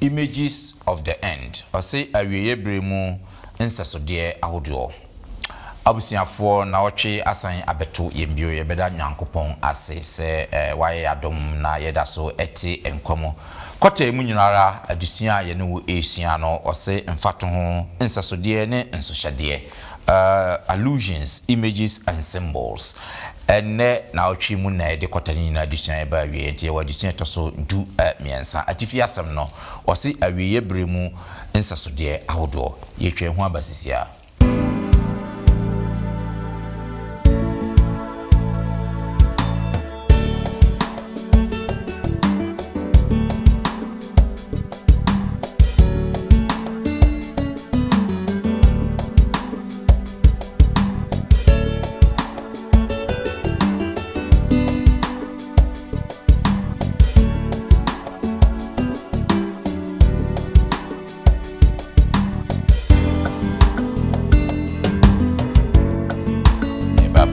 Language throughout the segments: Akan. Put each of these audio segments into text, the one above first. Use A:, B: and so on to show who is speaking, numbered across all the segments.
A: Images of the End, ɔse Awieeɛ Berɛ Mu Nsɛsodeɛ Ahodoɔ. Abusuafoɔ, nnawɔtwe asan abɛto yɛn bio, yɛbɛda Nyankopɔn ase sɛ wayɛ yɛn adom na yɛda so te nkwa mu. Kɔta yi mu nyina ara, adesua a yɛne wo resua no, ɔse mfatoho, nsɛsodeɛ ne nsohyɛdeɛ, allusions, images and symbols. Ɛnnɛ naawɔtwe mu na yɛde kɔta no nyinaa adesua reba awieɛ, nti yɛwɔ adesua a ɛtɔ so du mmiɛnsa. Atifi asɛm no, ɔse awieɛ berɛ mu nsɛsodeɛ ahodoɔ. Yɛtwa yɛn ho aba sisi ara.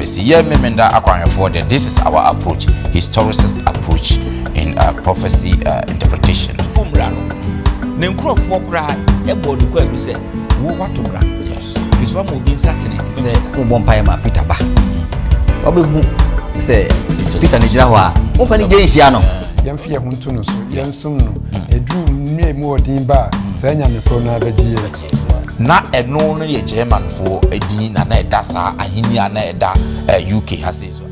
A: Bɛsi yɛ Memenda akwanhwɛfoɔ deɛ, this is our approach, historicist approach in prophecy interpretation.
B: Mpo mmara no, ne nkurɔfoɔ koraa bɔɔ no kwaadu sɛ, Wo, woato mmara, ɛfiri sɛ woama obi nsa tene.
C: Sɛ wobɔ mpaeɛ ma Peter ba, wabɛhu sɛ Peter no gyina hɔ a, womfa ne gye nhyia no.
D: Yɛmfa yɛn ho nto no so, yɛnsom no. Ɛduru mmerɛ a emu wɔ den ba a, saa Nyame korɔ no ara bɛgye yɛn.
A: Na ɛno no yɛ Germanfoɔ din na na ɛda saa ahenni a na ɛda UK ha sei so.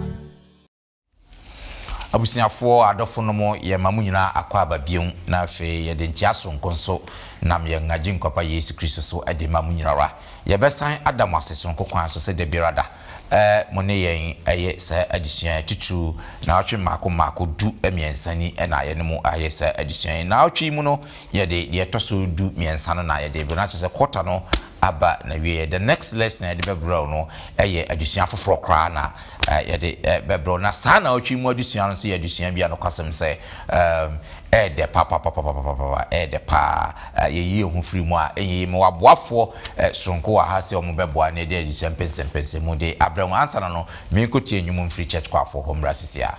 A: Abusuafoɔ, adɔfonom, yɛma mo nyinaa akwaaba bio, na afei yɛde nkyea soronko nso nam yɛn Agyenkwa pa Yesu Kristo so de ma mo nyinara. Yɛbɛsan ada mo ase soronko kwan so sɛ da biara da mo ne yɛn yɛ saa adesua yi, titiriw naawɔtwe mmaako mmaako 13 ni na yɛne mo ayɛ saa adesua yi. Naawɔtwe yi mu no, yɛde deɛ ɛtɔ so 13 no na yɛde rebrɛ, na kyerɛ sɛ quarter no aba n'awieɛ. The next lesson a yɛde bɛbrɛ wo no yɛ adesua foforɔ koraa na yɛde bɛbrɛ wo. Na saa naawɔtwe yi mu adesua no nso yɛ adesua bi a nokwasɛm sɛ Ɛyɛ dɛ papapapapapapa, ɛyɛ dɛ paa. Yɛyi yɛn ho firi mu a, ɛnyɛ yie. Mewɔ aboafoɔ soronko wɔ ha sɛ wɔbɛboa na yɛde adesua mpɛnsɛmpɛnsɛmu de abrɛ mo. Ansa na no, menkɔtie nnwom mfiri Church Choirfoɔ hɔ mmra sisi ara.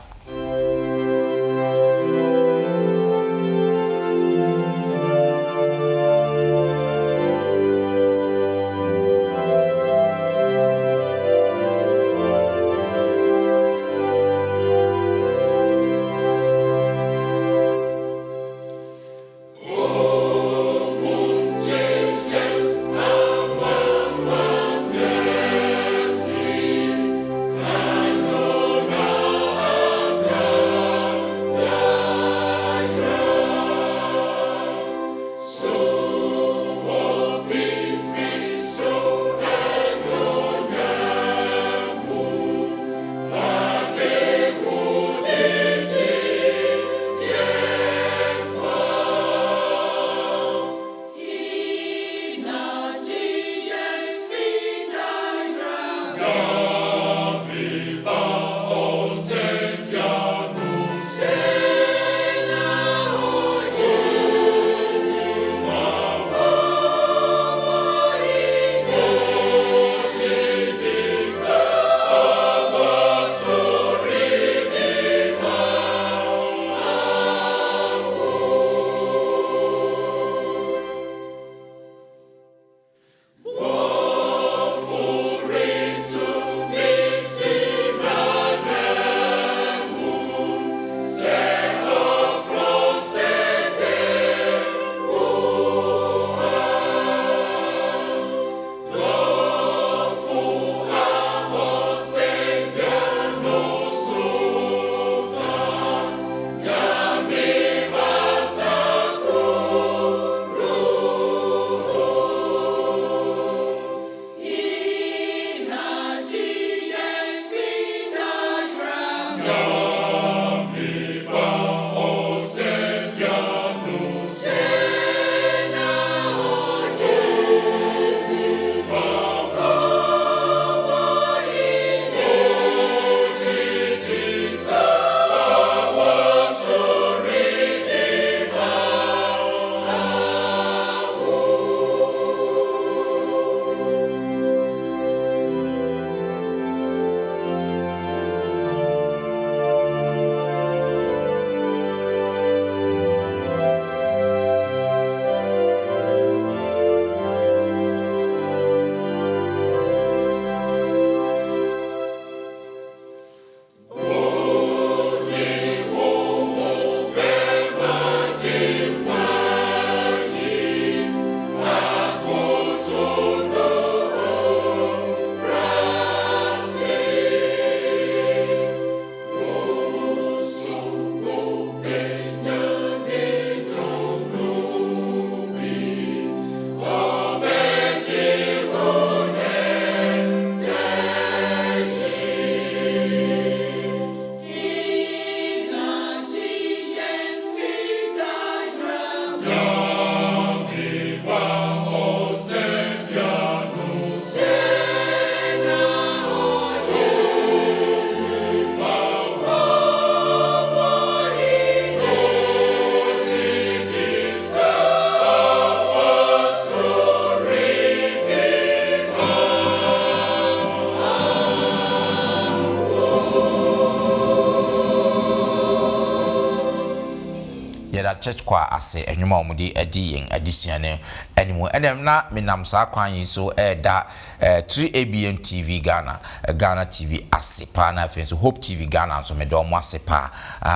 A: Yɛda Church Choir ase nnwom a wɔde adi yɛn adesua no anim. Ɛnna na menam saa kwan yi so reda 3ABN TV Ghana, Ghana TV ase paa, na afei nso Hope TV Ghana nso meda wɔn ase paa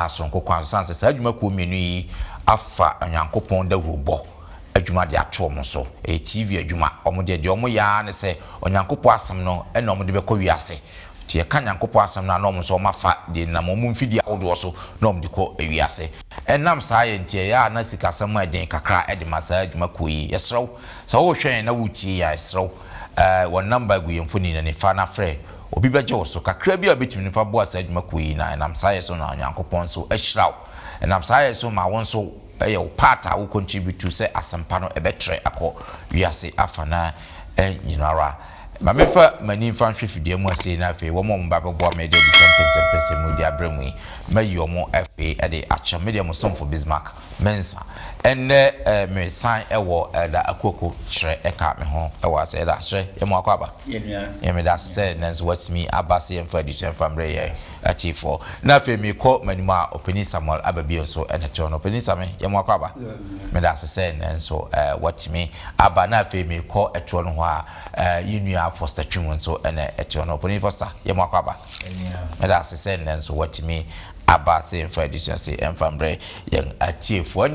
A: soronko kwan so, sane sɛ saa adwumakuo mmienu yi afa Onyankopɔn dawurobɔ adwuma de ato wɔn so. Ɛyɛ TV adwuma. Wɔn deɛ, deɛ wɔyɛ ara ne sɛ Onyankopɔn asɛm no na wɔde bɛkɔ wiase. Nti yɛka Nyankopɔn asɛm no a, na wɔn nso wɔafa deɛ nam wɔn mfidie ahodoɔ so na wɔde kɔ wiase. Ɛnam saa yɛ nti, ɛyɛ a na sikasɛm mu ayɛ den kakra de ma saa adwumakuo yi. Yɛsrɛ wo, sɛ worehwɛ yɛn na woretie yɛn a, yɛsrɛ wo, wɔn nɔmba gu yɛn mfoni no ani, fa na frɛ. Obi bɛgye wo so. Kakra bi a wobɛtumi no, fa boa saa adwumakuo yi, na ɛnam saa yɛ so na Onyankopɔn nso ahyira wo. Ɛnam saa yɛ so ma wo nso ɛyɛ wo part a wo contribute sɛ asɛmpa no ɛbɛtrɛ akɔ wiase afanaa nyinara. Ma memfa m'ani mfa nhwɛ fidua mu ase na afei wɔn a wɔba bɛboa me de adesua mpɛnsɛmpɛnsɛmu de abrɛ mu yi, mayi wɔn afei de akyɛ. Me deɛ mo somfo Bismarck Mensah. Ɛnnɛ mesan wɔ Elder Akuoko Kyerɛ ɛka me ho wɔ ase. Elder Kyerɛ, yɛ mo akwaaba. Yɛ meda ase sɛ nnɛ nso woatumi aba sɛ yɛmfa adesua mfa mbrɛ yɛn atiefoɔ. Na afei mekɔ m'anim a Ɔpanin Samuel aba bio nso na ɛte hɔ no. Ɔpanin Same, yɛ mo akwaaba. Meda ase sɛ nnɛ nso woatumi aba. Na afei mekɔ ɛtoɔ no hɔ a Yɛn nua Foster Twum nso na ɛte hɔ no. Ɔpanin Foster, yɛ mo akwaaba. Meda ase sɛ nnɛ nso woatumi aba sɛ yɛmfa adesua se ɛmfa mbrɛ yɛn atiefoɔ.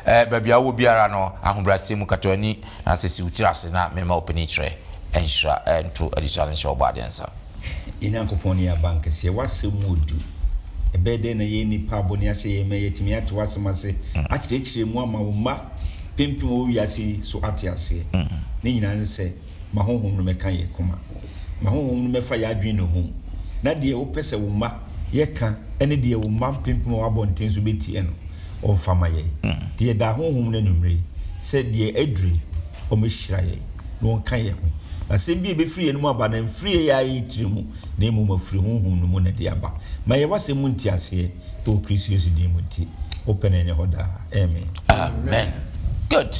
A: Ɛnneɛ baabi a wowɔ biara no, ahobrɛaseɛ mu kata w'ani anaasɛ si wo tiri ase na mema ɔpanin kyerɛ nhyira nto adesua no nhyɛ Ɔbɔadeɛ nsa.
B: Yɛn Nyankopɔn ne yɛn Abankɛseɛ, w'asɛm mu odu. Ɛbɛyɛ dɛn na yɛn nnipa a bɔne ahyɛ yɛn ma yi atumi ate w'asɛm ase, akyerɛkyerɛ mu ama wo mma mpempem a wɔwɔ wiase yi so ate aseɛ? Ne nyinaa ne sɛ, ma Honhom no mmɛka yɛn koma. Ma Honhom no mmɛfa yɛn adwene nnommum, na deɛ wopɛ sɛ wo mma yɛka ne deɛ wo mma mpempem a wɔwɔ abɔnten so bɛtie no, ɔmfa ma yɛn. Nti yɛda Honhom no anwummerɛ yi sɛ deɛ aduru yi, ɔmmɛhyira yɛn na ɔnka yɛn ho. Na asɛm bi a ɛbɛfiri yɛn mu aba no, ɛmfiri yɛn ara yɛn tiri mu, na mmom afiri Honhom no mu na ɛde aba. Ma yɛn w'asɛm mu nteaseɛ wɔ Kristo Yesu din mu nti, wo pɛ na ɛnyɛ hɔ daa. Amen.
A: Amen. Good.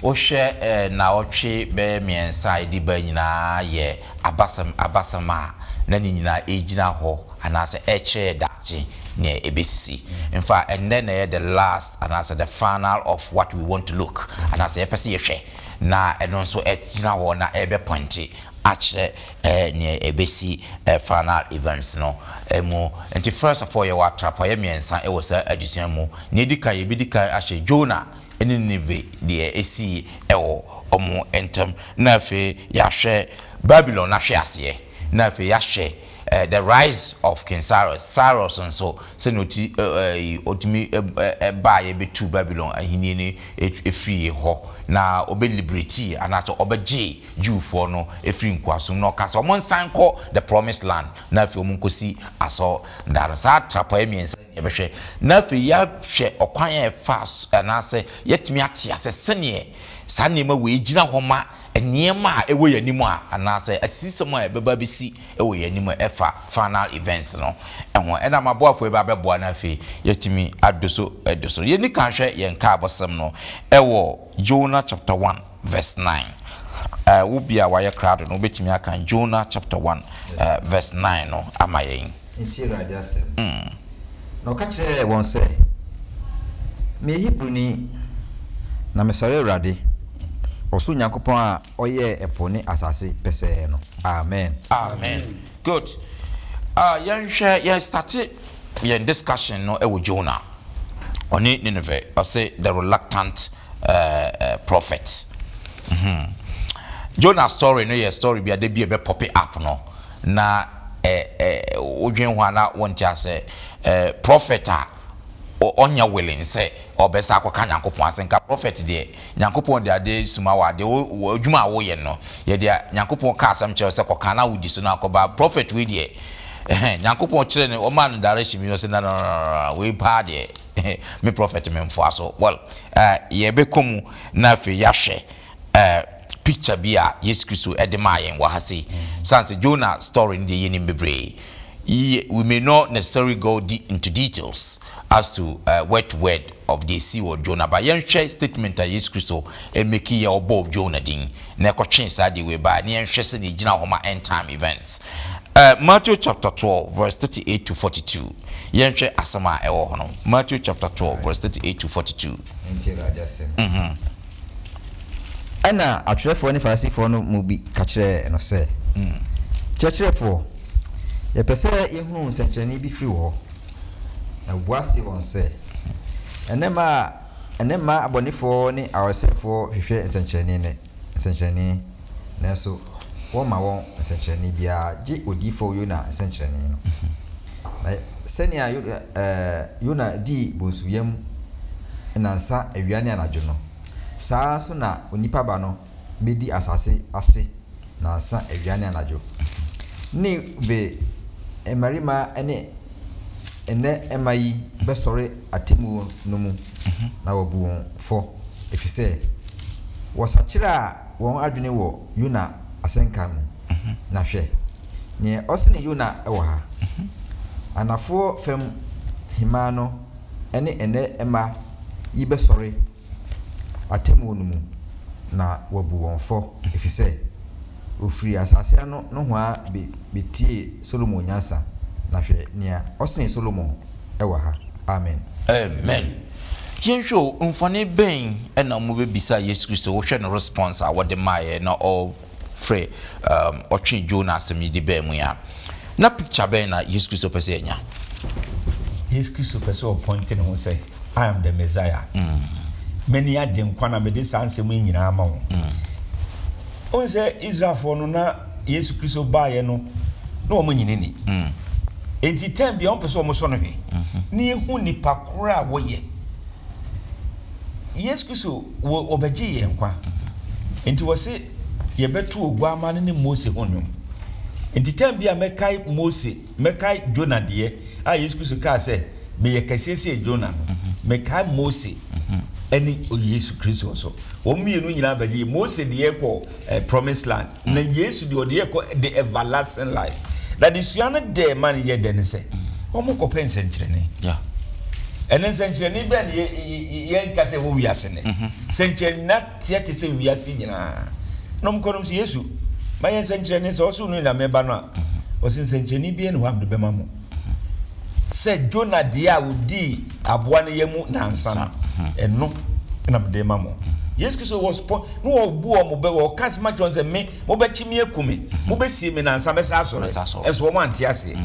A: Wohwɛ nnawɔtwe bɛyɛ mmiɛnsa a ɛdi ba nyinaa yɛ abasɛm abasɛm a na ne nyinaa ɛgyina hɔ anaasɛ ɛkyerɛ yɛ daakye nea ɛbɛsisi. In fact, ɛnnɛ na ɛyɛ the last anaasɛ the final of what we want to look anaasɛ yɛpɛ sɛ yɛhwɛ na ɛno nso ɛgyina hɔ na ɛrebɛpɔinte akyerɛ nea ɛbɛsi final events no mu. Nti first of all yɛwɔ atrapoeɛ mmiɛnsa wɔ saa adesua mu. Nea ɛdi kan yɛbɛdi kan ahyɛ Jonah ne Nineveh deɛ ɛsii wɔ wɔn ntam, na afei yɛahwɛ Babylon n'ahweaseɛ, na afei yɛahwɛ the rise of King Cyrus, Cyrus nso sɛnea ɔti ɔtumi baeɛ bɛtuu Babylon ahennie no firii hɔ na ɔbɛ liberate anaasɛ ɔbɛgyee Jewfoɔ no firii nkoasom na ɔka sɛ wɔn nsan nkɔ the promised land na afei wɔn nkɔsi asɔrdan no. Saa atrapoeɛ mmiɛnsa yi na yɛbɛhwɛ na afei yɛahwɛ ɔkwan a ɛfa so anaasɛ yɛatumi ate ase sɛdeɛ saa nneɛma wei gyina hɔ ma nneɛma a ɛwɔ yɛn anim a anaasɛ asisisɛm a ɛbɛba abɛsi wɔ yɛn anim a ɛfa final events no ho. Ɛna m'aboafoɔ yi ba abɛboa na afei yɛatumi ado so ado so. Yɛnni kan hwɛ yɛn nkaabɔsɛm no ɛwɔ Jonah chapter 1 verse 9. Wo bi a wayɛ krado no wobɛtumi aka Jonah chapter 1 verse 9 no ama yɛn.
C: Ntie Awurade asɛm. Na ɔka kyerɛɛ wɔn sɛ, Meyɛ Hebrini, na mesɔre Awurade, ɔsoro Nyankopɔn a ɔyɛɛ ɛpo ne asase pɛsɛɛ no. Amen.
A: Amen. Good. Ah, yɛnhwɛ, yɛn starte yɛn discussion no wɔ Jonah. Ɔne Nineveh, ɔse the reluctant uh, prophet. Mm-hmm. Jonah story no yɛ story bi a da bi a ɛbɛ pop up no na eh, eh, wodwen ho a na wonte ase eh, prophet a ɔnyɛ willing sɛ ɔbɛsa akɔka Nyankopɔn ase nka prophet deɛ Nyankopɔn de ade suma wɔ ade wo adwuma a woyɛ no yɛde Nyankopɔn ka asɛm kyerɛ sɛ kɔka na wodi so na akɔba prophet wei deɛ ɛhɛn Nyankopɔn kyerɛ no ɔmaa no direction bi no sɛ na na na wei paa deɛ me prophet me mfoa so well yɛbɛkɔ mu na afei yɛahwɛ picture bi a Yesu Kristo de maa yɛn wɔ ha sei. San sɛ Jonah story no deɛ yɛnim bebree. We may not necessarily go into details as to word to word of deɛ ɛsii wɔ Jonah, but yɛnhwɛ statement a Yesu Kristo meki yɛ ɔbɔɔ Jonah din na ɛkɔtwee saa deɛ wei baeɛ, na yɛnhwɛ sɛdeɛ ɛgyina hɔ ma end time events. Matthew chapter 12 verse 38 to 42. Yɛnhwɛ asɛm a ɛwɔ hɔ no. Matthew chapter 12 verse 38 to 42.
C: Nti Awurade asɛm. Ɛnna atwerɛfoɔ ne Farisifoɔ no mu bi ka kyerɛɛ no sɛ, Kyerɛkyerɛfoɔ, yɛpɛ sɛ yɛhunu nsɛnkyerɛnne bi firi wo hɔ. Na ɔbua see wɔn sɛ, Ɛnnɛ mma a ɛnnɛ mma abɔnefoɔ ne awaresɛefoɔ hwehwɛ nsɛnkyerɛnne ne nsɛnkyerɛnne, nanso wɔmma wɔn nsɛnkyerɛnne biara gye odiyifoɔ Yona nsɛnkyerɛnne no. Na sɛnea Yona dii bonsu yam nnansa awia ne anadwo no, saa ara nso na Onipa Ba no bedi asase ase nnansa awia ne anadwo. Nineve mmarima ne nnɛ mma yi bɛsɔre atemmuo no mu na wɔabu wɔn fɔ, efisɛ wɔsakyeraa wɔn adwene wɔ Yona asɛnka mu. Na hwɛ, nea ɔsene Yona wɔ ha. Anafoɔ fam hemmaa no ne ɛnnɛ mma yi bɛsɔre atemmuo no mu na wɔabu wɔn fɔ, efisɛ wɔfirii asase ano nohoa betiee Solomon nyansa, na hwɛ, nea ɔsene Solomon wɔ ha. Amen.
A: Amen. Yɛnhwɛ o, mfoni bɛn na wɔbɛbisaa Yesu Kristo? Wohwɛ ne response a wɔde maeɛ na ɔfrɛ um, ɔtwe Jonah asɛm yi de baa mu yi a, na picture bɛn na Yesu Kristo pɛ sɛ yɛnya?
B: Yesu Kristo pɛ sɛ ɔpɔnte ne ho sɛ, I am the Messiah. Mene Agyenkwa na mede saa nsɛm yi nyinaa ama wo. Wohu sɛ Israelfoɔ no na Yesu Kristo baeɛ no, na wɔn nyini ni. Enti tɛm bia wɔn pɛ sɛ wɔn sɔ no hwɛ. Na yɛhu nipa korɔ a wɔyɛ. Yesu Kristo wɔ wɔbɛgye yɛn nkwa. Enti wɔse yɛbɛto oguammaa no ne Mose ho nnwom. Enti tɛm bia mɛkae Mose, mɛkae Jonah deɛ a Yesu Kristo kaa sɛ meyɛ kɛseɛ sɛ Jonah no, mekae Mose ɛne Yesu Kristo nso. Wɔn mmienu nyinaa bɛgye. Mose deɛ kɔ eh, promised land. Na Yesu deɛ ɔde yɛ kɔ the everlasting life. Na adesua no dɛ ma no yɛ dɛ ne sɛ wɔn kɔpɛ nsɛnkyerɛnne. Ɛne nsɛnkyerɛnne bɛn ne yɛnka sɛ ɛwɔ wiase nɛ? Mhm. Sɛnkyerɛnne na teɛ te sɛ wiase nyinaa. Na wɔn kɔ nom sɛ Yesu ma yɛn nsɛnkyerɛnne sɛ ɔsoro no Nyame ba no a. Mhm. Ɔsɛ nsɛnkyerɛnne bi ne hɔ a mede bɛma mo. Sɛ Jona deɛ a ɔdii aboa no yam nansa no, ɛno na mede ma mo. Yesu Kristo was po na wɔbu wɔn bɛ wɔka asɛm akyerɛ wɔn sɛ me mobɛkye me aku me mobɛsie me nansa mɛsa asɔre ɛnso wɔn ante aseɛ.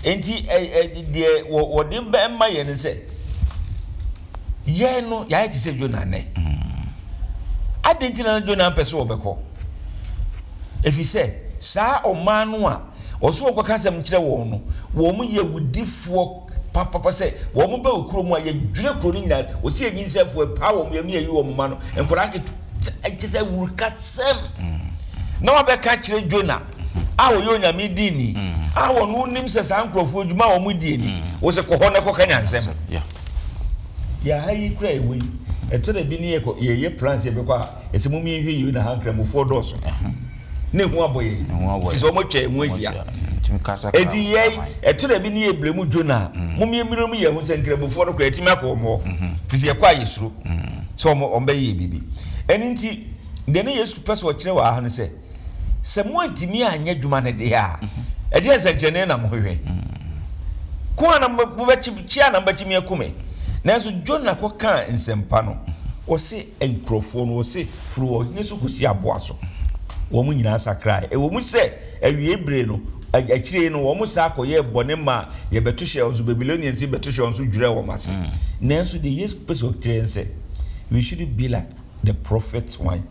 B: Enti ɛ ɛ deɛ wɔde bɛma yɛn ne sɛ yɛn no yɛayɛ te sɛ Jona nnɛ. Adɛn nti na Jona mpɛ sɛ ɔbɛkɔ? Ɛfiri sɛ saa ɔman no a Ɔse wɔnkɔka asɛm nkyerɛ wɔn no, wɔn yɛ awudifoɔ papapa sɛ wɔn ba wɔ kuro mu a yɛdwerɛ kuro no nyinaa, wɔsi yɛ nyinsɛnfoɔ, ɛpaa wɔn yam ne yɛyi wɔn mma no, nkwadaa nketewa, kyɛ sɛ awurukasɛm. Na wabɛka kyerɛ Jonah a ɔyɛ Onyame dini a wɔn wonim sɛ saa nkurɔfoɔ adwuma a wɔn die ni, wɔ sɛ kɔ hɔ na kɔka nyansɛm. Yɛ ha yi kura ɛwɔ yi, ɛtɔ da bi ne yɛkɔ yɛyɛ plans yɛbɛkɔ a, ɛsɛ mom yɛnhwɛ yie na ha nkramofoɔ dɔɔso. Na ehu abɔ yɛn ɛfiri sɛ wɔatwa yɛn ho ahyia. Enti yɛn, ɛto da bi ne yɛ brɛ mu dwo no a, mom yɛmmira mu yɛn ho sɛ nkramofoɔ no koraa yɛatumi akɔ wɔn hɔ, ɛfiri sɛ yɛkɔ a yɛsuro sɛ wɔn wɔbɛyɛ yɛn biribi. Ɛno nti, deɛ na Yesu pɛ sɛ ɔkyerɛ wɔ ha ne sɛ, sɛ moantumi anyɛ adwuma no deɛ a, ɛdeɛn nsɛnkyerɛnne na mohwehwɛ? Ko a na mobɛkye, kye a na mobɛkye me aku me. Nanso Jona kɔkaa nsɛmpa no, ɔse nkurɔfoɔ no, ɔse, Firi ɔhene so kɔsi aboa so, wɔn nyinaa sakrae. Ɛwɔ mu sɛ awiei bere no, akyire yi no, wɔsan kɔyɛɛ bɔne maa yɛbɛto hyɛɛ wɔn so, Babylonians yi bɛto hyɛɛ wɔn so dwiraa wɔn ase. Nanso deɛ Yesu pɛ sɛ ɔkyerɛ yɛn sɛ, we shouldn't be like the prophet one,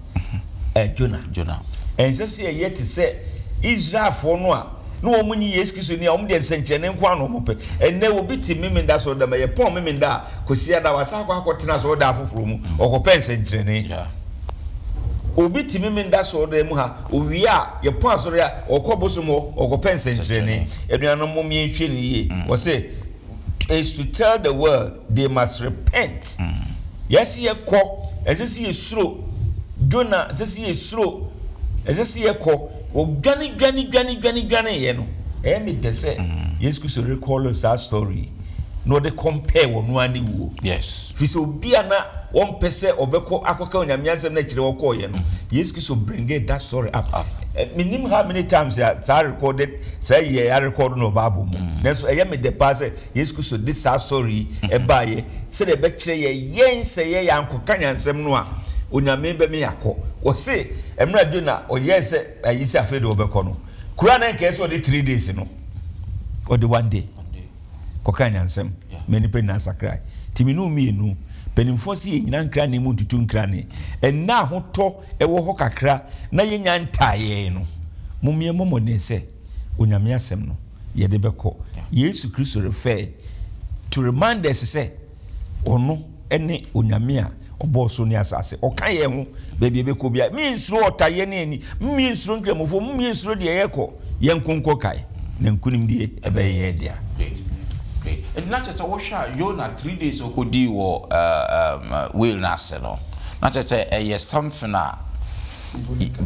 B: eh, Jonah.
A: Jonah.
B: Ɛnsɛ sɛ yɛyɛ te sɛ Israelfoɔ no a na wɔn nyi Yesu Kristo ni a wɔn deɛ nsɛnkyerɛnne nko ara na wɔn pɛ. Ɛnnɛ obi te Memenda asɔredan mu, yɛpɔn Memenda a, Kwasiada wasan akɔ akɔtena asɔredan afoforɔ mu, ɔkɔpɛ nsɛnkyerɛnne. Obi te Memenda asɔredan mu ha, owie a, yɛpɔn asɔre a, ɔkɔ bosom hɔ, ɔkɔpɛ nsɛnkyerɛnne. Anuanom, mom yɛnhwɛ no yie. Wɔse, is to tell the world they must repent. Yɛse yɛkɔ, ɛnsɛ sɛ yɛsuro. Jonah, ɛnsɛ sɛ yɛsuro, ɛnsɛ sɛ yɛkɔ. Wɔdwane dwane dwane dwane dwaneeɛ no, ɛyɛ me dɛ sɛ Yesu Kristo recall saa story yi na ɔde compare wɔn ara ne wuo.
A: Yes.
B: Firi sɛ obi a na wɔmpɛ sɛ ɔbɛkɔ akɔka Onyame asɛm no akyerɛ wɔkɔɔeɛ no, Yesu Kristo bringee that story up. Mennim how many times a saa recorded saa yi yɛ arekɔdo no wɔ Bible mu. Nanso ɛyɛ me dɛ paa sɛ Yesu Kristo de saa story yi ɛbaeɛ sɛdeɛ ɛbɛkyerɛ yɛ yɛn sɛ yɛ yɛankɔka nyansɛm no a Onyame bɛme yɛakɔ. Wɔse mmerɛ a Jonah ɔyɛɛ sɛ ayi sɛ afei deɛ ɔbɛkɔ no, kuro a na nka ɛsɛ sɛ ɔde 3 days no, ɔde one day kɔkaa nyansɛm ma nnipa nyinaa sakrae. Nti me ne wo mmienu, mpanimfoɔ se yɛnnyina nkrane mu ntutu nkrane. Ɛnnɛ ahotɔ wɔ hɔ kakra na yɛnnya ntaa yɛn no, mom yɛmmɔ mmɔden sɛ Onyame asɛm no yɛde bɛkɔ. Yesu Kristo refer to remind us sɛ ɔno ne Onyame a ɔbɔɔ soro ne asase. Ɔka yɛn ho baabi a yɛbɛkɔ biara. Mensuro ɔtaeɛ ne ani, mensuro nkramofoɔ, mensuro deɛ yɛkɔ. Yɛnko nkɔ kae, na nkunimdie ɛbɛyɛ yɛn dea.
A: Great, great. Nti na kyerɛ sɛ wohwɛ a Yona 3 days ɔkɔdii wɔ whale no ase no, na kyerɛ sɛ ɛyɛ something a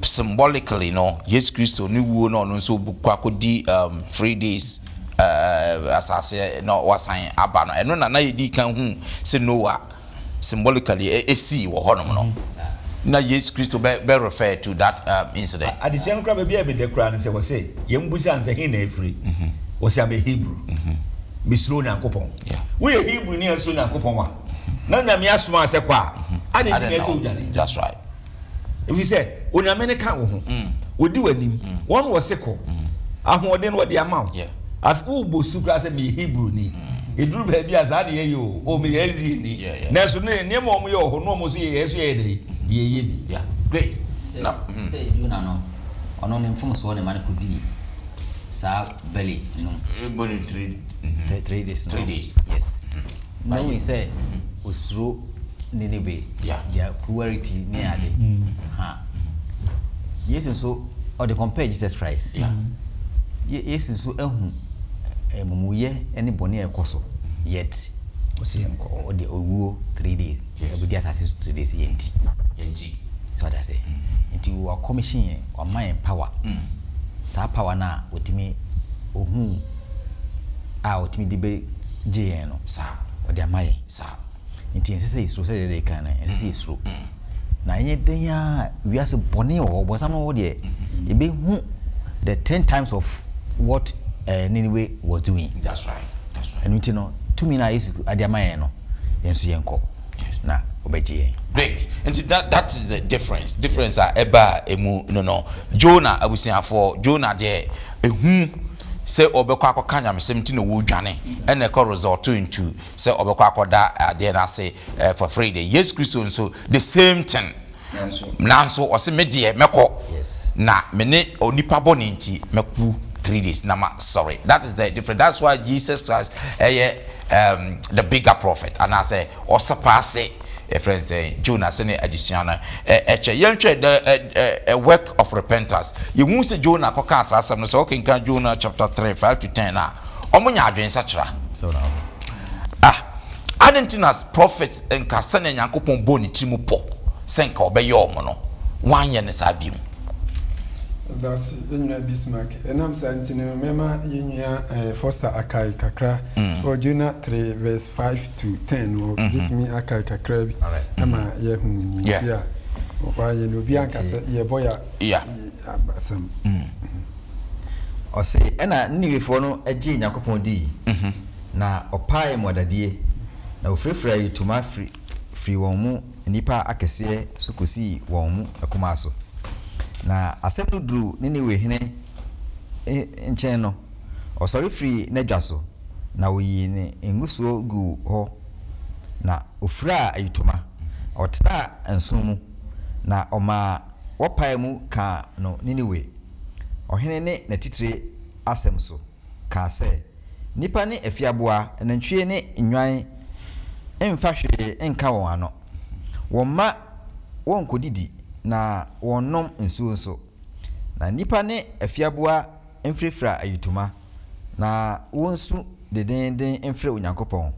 A: symbolically no Yesu Kristo ne wuo na ɔno nso kɔ akɔdi 3 days asase na wasan aba no, ɛno na na yɛdi kan hu sɛ Noah symbolically ɛsii wɔ hɔnom no, na Yesu Kristo bɛ refer to that incident.
B: Adesua no koraa, baabi a ɛbɛda koraa no sɛ wɔsɛ yɛn busa no sɛ he na efiri, wɔsɛ abɛ Hebrew, mesuro Onyankopɔn. Woyɛ Hebrew ni a suro Nyankopɔn a na Nyame asoma sɛ kɔ a ade nti na ɛsɛ odwane.
A: That's right.
B: Efi sɛ Onyame ne ka wo ho, odi w'anim, wɔn wɔ se kɔ, ahoɔden no wɔde ama wo. Afi wobɔ su koraa sɛ meyɛ Hebrew ni, eduru baabi a saa de yɛyɛ o, o meyɛ Israel ni, nanso ne nneɛma a wɔn yɛ wɔ hɔ no, wɔn nso yɛ, yɛn nso yɛyɛ dɛ yɛyɛ bi.
A: Yeah, great.
C: Na sɛ Jonah no, ɔno ne mfomsoɔ ne ma no kɔdii saa belly no
A: bɔ ne three
C: 3 days no.
A: 3 days.
C: Yes, knowing sɛ osuro Nineveh, their cruelty ne ade ha. Yesu nso ɔde compare Jesus Christ. Yesu nso ahu amumuyɛ ne bɔne a ɛkɔ so, yet
B: ɔsi yɛn kɔ.
C: Ɔde owuo 3 days ɛbɛdi asase so 3 days yɛn ti.
A: Yɛn ti.
C: So ɔte ase, nti wa commission yɛn, wama yɛn power. Saa power no a ɔtumi ohun a ɔtumi de bɛ gye yɛn no, ɔde ama yɛn. Nti ɛnsɛ sɛ yɛsuro. Sɛ deɛ kan no, ɛnsɛ sɛ yɛsuro na ɛnyɛ den a wiase bɔne wɔ hɔ, bɔnsam no wɔ deɛ yɛbɛhu the 10 times of what Nineveh was doing.
A: That's right. That's right.
C: Ɛno nti no, tumi no a Yesu ade ama yɛn no, yɛn nso yɛnkɔ na ɔbɛgye yɛn.
A: Great. Nti that is the difference a ɛba emu no. Jonah abusuafoɔ, Jonah deɛ, ehu sɛ ɔbɛkɔ akɔka nyamesɛm nti na wɔdwane, ɛna ɛkɔ result into sɛ ɔbɛkɔ akɔda adeɛ no ase for 3 days. Yesu Kristo nso, the same thing, nanso ɔsɛ me deɛ mɛkɔ na me ne onipa bɔ ne nti mɛku 3 days na ma sorry. That is the difference. That's why Jesus Christ ɛyɛ the bigger prophet anaasɛ ɔsurpass ɛfrɛ sɛ Jonah. Sɛ adesua no ɛkyɛ yɛnhwɛ the work of repentance. Yɛhu sɛ Jonah kɔka saa asɛm no sɛ ɔkenka Jonah chapter 3 5 to 10 a, ɔmo nya adwensakyera. Ah, ade nti na prophet nka sɛnea Nyankopɔn bɔ ne tiri mu pɔ sɛ nka ɔbɛyɛ ɔmo no, wanyɛ ne saa bio.
D: Dase, yɛn Bismarck. Ɛnam saa nti no, mɛma yɛn nua Foster akae kakra wɔ Jonah 3 verse 5 to 10 wɔ bɛtumi akae kakra bi ama yɛhu ne nti a wayɛ no. Obi anka sɛ yɛbɔ yɛ asɛm.
C: Ɔse ɛna Ninewefoɔ no gyee Nyankopɔn dii, na ɔpaee mmuadadie, na wɔfirafiraa ayitoma firi firi wɔn mu nnipa akɛseɛ so kɔsii wɔn mu akumaa so. Na asɛm no duruu Ninewe hene nkyɛn no, ɔsɔre firii n'adwa so, na ɔyii ne ngusoɔ guu hɔ, na ɔfiraa ayitoma, ɔtenaa nsõ mu, na ɔmaa wɔpaee mu kaa no Ninewe ɔhene ne n'atitire asɛm so, kaa sɛ, nnipa ne afiaboa, anantwie ne nnwan mfa hwee nka wɔn ano. Wɔmma wɔnkɔdidi na wɔnnom nsuo nso. Na nnipa ne afiaboa mfirafira ayitoma, na wɔnsu dendeenden mfrɛ Onyankopɔn,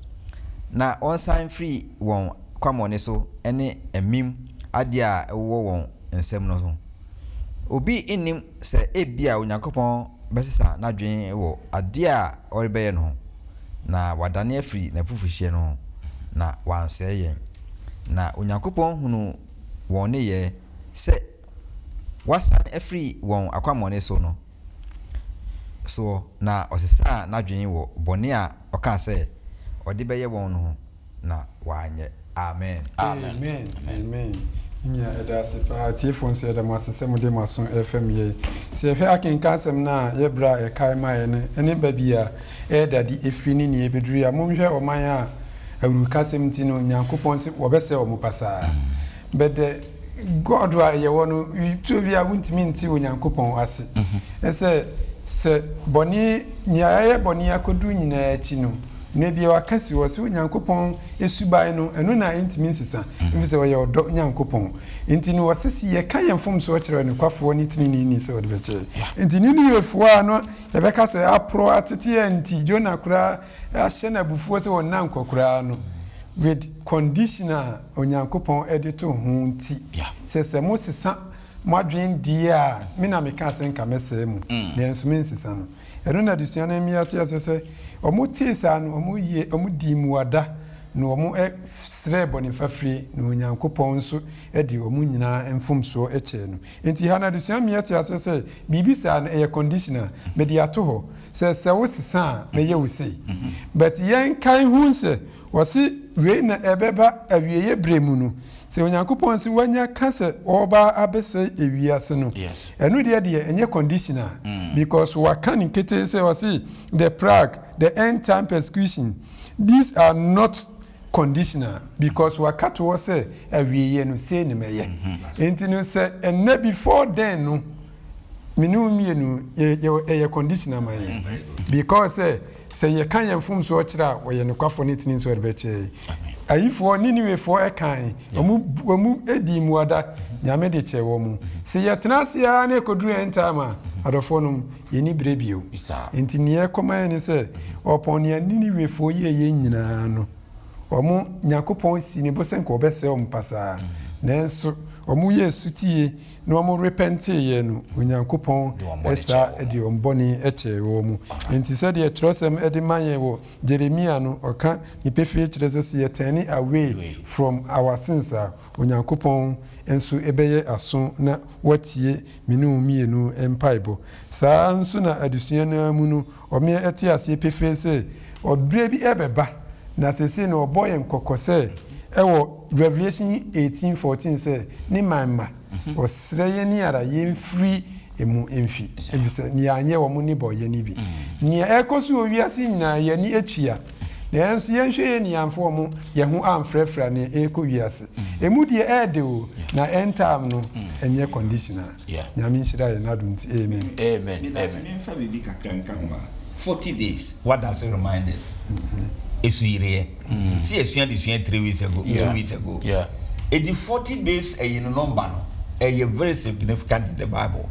C: na wɔnsan mfiri wɔn kwammɔne so ne amim adeɛ a ɛwowɔ wɔn nsam no ho. Obi nnim sɛ ebia Onyankopɔn bɛsesa n'adwene wɔ adeɛ a ɔrebɛyɛ no ho, na wadane afiri n'abufuhyeɛ no ho, na wansɛe yɛn. Na Onyankopɔn hunuu wɔn nneyɛɛ sɛ. wɔasane afiri wɔn akwammɔne so no soɔ, na ɔsesaa n'adwene wɔ bɔne a ɔkaa sɛ ɔde bɛyɛ wɔn no ho, na wanyɛ. Amen.
D: Amen amen me nua yɛda ase paa atiefoɔ nso yɛda mo ase sɛ mode mo aso refɛm yɛn. Sɛ yɛhwɛ akenkan asɛm no a yɛ berɛ a ɛkae maeɛ no ne baabi a ɛreda de ɛfiri ne nea ɛbɛduru yi a monhwɛ ɔman a awurukasɛm nti no Nyankopɔn se wɔbɛsɛe wɔn pasaa. But the God a yɛwɔ no, tɔ bi a wontumi nte Onyankopɔn ase. Sɛ sɛ bɔne, nea yɛayɛ bɔne akodu nyinaa akyi no, na ebia waka si hɔ sɛ Onyankopɔn suban no, ɛno na ɛntumi nsesa, efisɛ ɔyɛ ɔdɔ Nyankopɔn. Enti no ɔse sɛ yɛka yɛn mfomsoɔ kyerɛ ɔnokwafoɔ ne teneneeni sɛ ɔde bɛkyɛ yɛn. Enti Niniwefoɔ a no yɛbɛka sɛ aporɔ atete yɛn nti Jonah koraa ahyɛ no abufuo sɛ ɔnna nkɔ koraa no, with condition a Onyankopɔn de to ho nti, sɛ sɛ mosesa mo adwene deɛ a, me na mekaa sɛ nka mɛsɛe mo, nanso mensesa no. Ɛno na adesua no ma yɛte aseɛ sɛ, wɔtee saa no, wɔyɛ, wɔdii mmuada, na wɔsrɛɛ bɔne fafire, na Onyankopɔn nso de wɔn nyinaa mfomsoɔ kyɛɛ no. Enti ha no adesua ma yɛte aseɛ sɛ, biribi saa no, ɛyɛ conditional, mede ato hɔ sɛ sɛ wosesa a, mɛyɛ wo sei. But yɛnkae ho sɛ, Wɔse wei na ɛbɛba awieɛ berɛ mu no, sɛ Onyankopɔn se wanya ka sɛ ɔreba abɛsɛe ewiase no, ɛno deɛ deɛ ɛnyɛ conditional because waka no ketee sɛ ɔse the plague, the end time persecution, these are not conditional because waka to hɔ sɛ awieɛ no sei na mɛyɛ. Enti no sɛ ɛnnɛ before then no, me ne wo mmienu yɛ ɛyɛ conditional ma yɛn because sɛ Sɛ yɛka yɛn mfomsoɔ kyerɛ a, ɔyɛ nokwafoɔ ne tenenee sɛ ɔde bɛkyɛ yɛn. Ayifoɔ, Niniwefoɔ kae, wɔn, wɔn dii mmuada, Nyame de kyɛɛ wɔn. Sɛ yɛtena ase ara na ɛkɔduru end time a, adɔfoɔ nom, yɛnni berɛ bio. Enti nea ɛkɔma yɛn ne sɛ, ɔpɔn nea Niniwefoɔ yɛeɛ nyinaa no, wɔn, Nyankopɔn sii ne bo sɛ nka ɔbɛsɛe wɔn pasaa. Nanso wɔyɛɛ sotie na wɔn repɛnteeɛ no, Onyankopɔn saa de wɔn bɔne kyɛɛ wɔn. Enti sɛdeɛ twerɛsɛm de ma yɛn wɔ Jeremia no, ɔka ne pefee kyerɛ sɛ, sɛ yɛ turne away from our sins a, Onyankopɔn nso bɛyɛ aso na watie me ne wo mmienu mpaebɔ. Saa ara nso na adesua no ara mu no, ɔmeɛ te aseɛ pefee sɛ, ɔberɛ bi rebɛba, na seesei no ɔbɔ yɛn kɔkɔ sɛ, ɛwɔ Revelation 18:14 sɛ, Ne man mma, ɔsrɛ yɛn ara yɛmfiri emu mfi, efisɛ nea anyɛ wɔn nnebɔneyɛ no bi. Nea ɛrekɔ so wɔ wiase nyinaa, yɛn ani atua. Nanso yɛnhwɛ yie na yɛamfa wɔn yɛn ho amfrafra nea ɛrekɔ wiase. Emu deɛ ɛyɛ dɛ o, na end time no ɛnyɛ conditional. Nyame nhyira yɛn n'adom nti, amen.
A: Amen,
B: Medase
A: amen.
B: memfa biribi kakra nka ho a, 40 days what does it remind us? Esu yereɛ. Sɛ yɛsua adesua 3 weeks ago, 2 weeks ago. Eti 40 days ɛyi no number no ɛyɛ very significant in the Bible.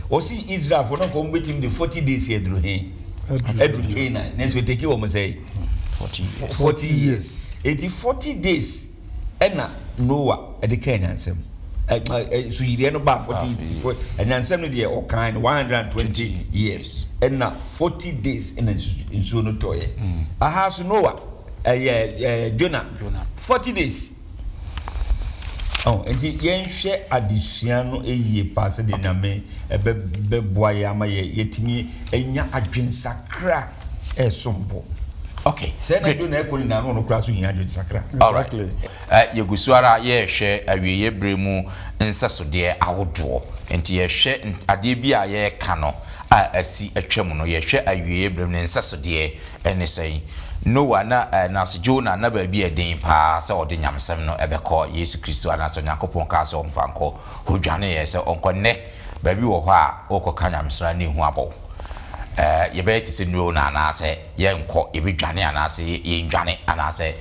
B: Wɔsi Israelfoɔ no nka wɔn bɛtumi de 40 days aduru he? Aduru Canaan. Nanso etake wɔn sɛ 40 years. Eti 40 days ɛna Noah ɛde kaa nyansam. Nsuyiriɛ no baa 40 anyansam no deɛ ɔkan no 120 years ɛna 40 days ɛna nsuo no tɔeɛ. Aha so Noah ɛyɛ Jonah 40 days. Oh, nti yɛnhwɛ adesua no yie paa sɛdeɛ Nyame ɛbɛboa yɛ ama yɛ yɛtumi anya adwensakra ɛsom bo.
A: Okay.
B: Sɛ na Jonah ɛkɔ nyinaa no ɔno koraa so hia adwensakra.
A: All right. Yɛgu so ara yɛrehwɛ awieeɛ berɛ mu nsɛsodeɛ ahodoɔ. Nti yɛhwɛ adeɛ bi a yɛreka no a asi atwam no, yɛhwɛ awieeɛ berɛ mu ne nsɛsodeɛ ne sɛn. Noa na anaasɛ Jonah na baabi a ɛden paa sɛ ɔde nyamesɛm no bɛkɔ, Yesu Kristo anaasɛ Onyankopɔn kaa sɛ ɔmfa nkɔ, ɔdwaneeɛ sɛ ɔnkɔ. Nnɛ, baabi wɔ hɔ a worekɔka nyamesɛm a na ehu abɔ wo. Yɛbɛyɛ te sɛ Noa anaasɛ yɛrenkɔ, yɛbɛdwane anaasɛ yɛndwane anaasɛ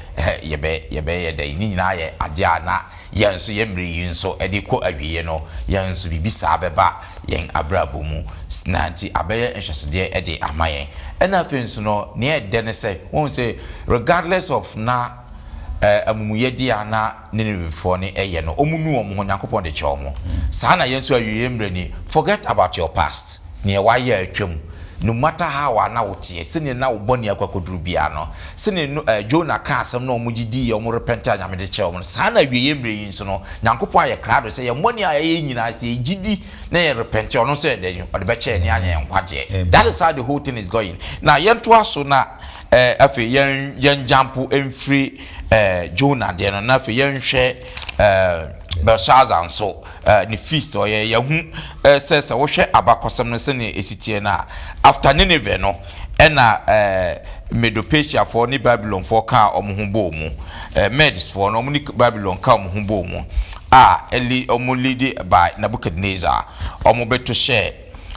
A: yɛbɛ yɛbɛyɛ dɛn? Ne nyinaa yɛ adeɛ a na yɛn nso yɛn mmerɛ yi nso de rekɔ awieɛ no, yɛn nso biribi saa bɛba yɛn abrabɔ mu, na nti abɛyɛ nhwɛsodeɛ de ama yɛn. Ɛna afei nso no, nea ɛdɛ ne sɛ, wohu sɛ regardless of na amumuyɛdeɛ a na Ninevefoɔ no yɛ no, wɔn nu wɔn ho, Nyankopɔn de kyɛ wɔn. Saa na yɛn nso awieɛ mmerɛ ni, forget about your past, nea wayɛ atwam. No matter how a na woteɛ, sɛdeɛ na wo bɔne akɔ akɔduru biara no, sɛdeɛ no eh, Jonah kaa asɛm na wɔn gye diiɛ, wɔn repent a Nyame de kyɛɛ wɔn no, saa na awieɛ mmerɛ yi nso no, Nyankopɔn ayɛ krado sɛ yɛn bɔne a yɛayɛ nyinaa, sɛ yɛgye di na yɛ repent a, ɔno nso yɛ dɛn? Ɔde bɛkyɛ yɛn na yɛanya yɛn nkwagyeɛ. That is how the whole thing is going. Now yɛntoa so na eh, afei yɛn yɛn jump mfiri eh, Jonah deɛ no, na afei yɛnhwɛ eh, Belshazzar nso. Ne feast ɔyɛ yɛahu sɛ sɛ wohwɛ abakɔsɛm no sɛnea ɛsi teɛ no a, after Nineveh no ɛna Medo-Persiafoɔ ne Babylonfoɔ kaa wɔn ho bɔɔ mu. Medsfoɔ no wɔn ne Babylon kaa wɔn ho bɔɔ mu a wɔn lead by Nebuchadnezzar wɔn bɛto hyɛɛ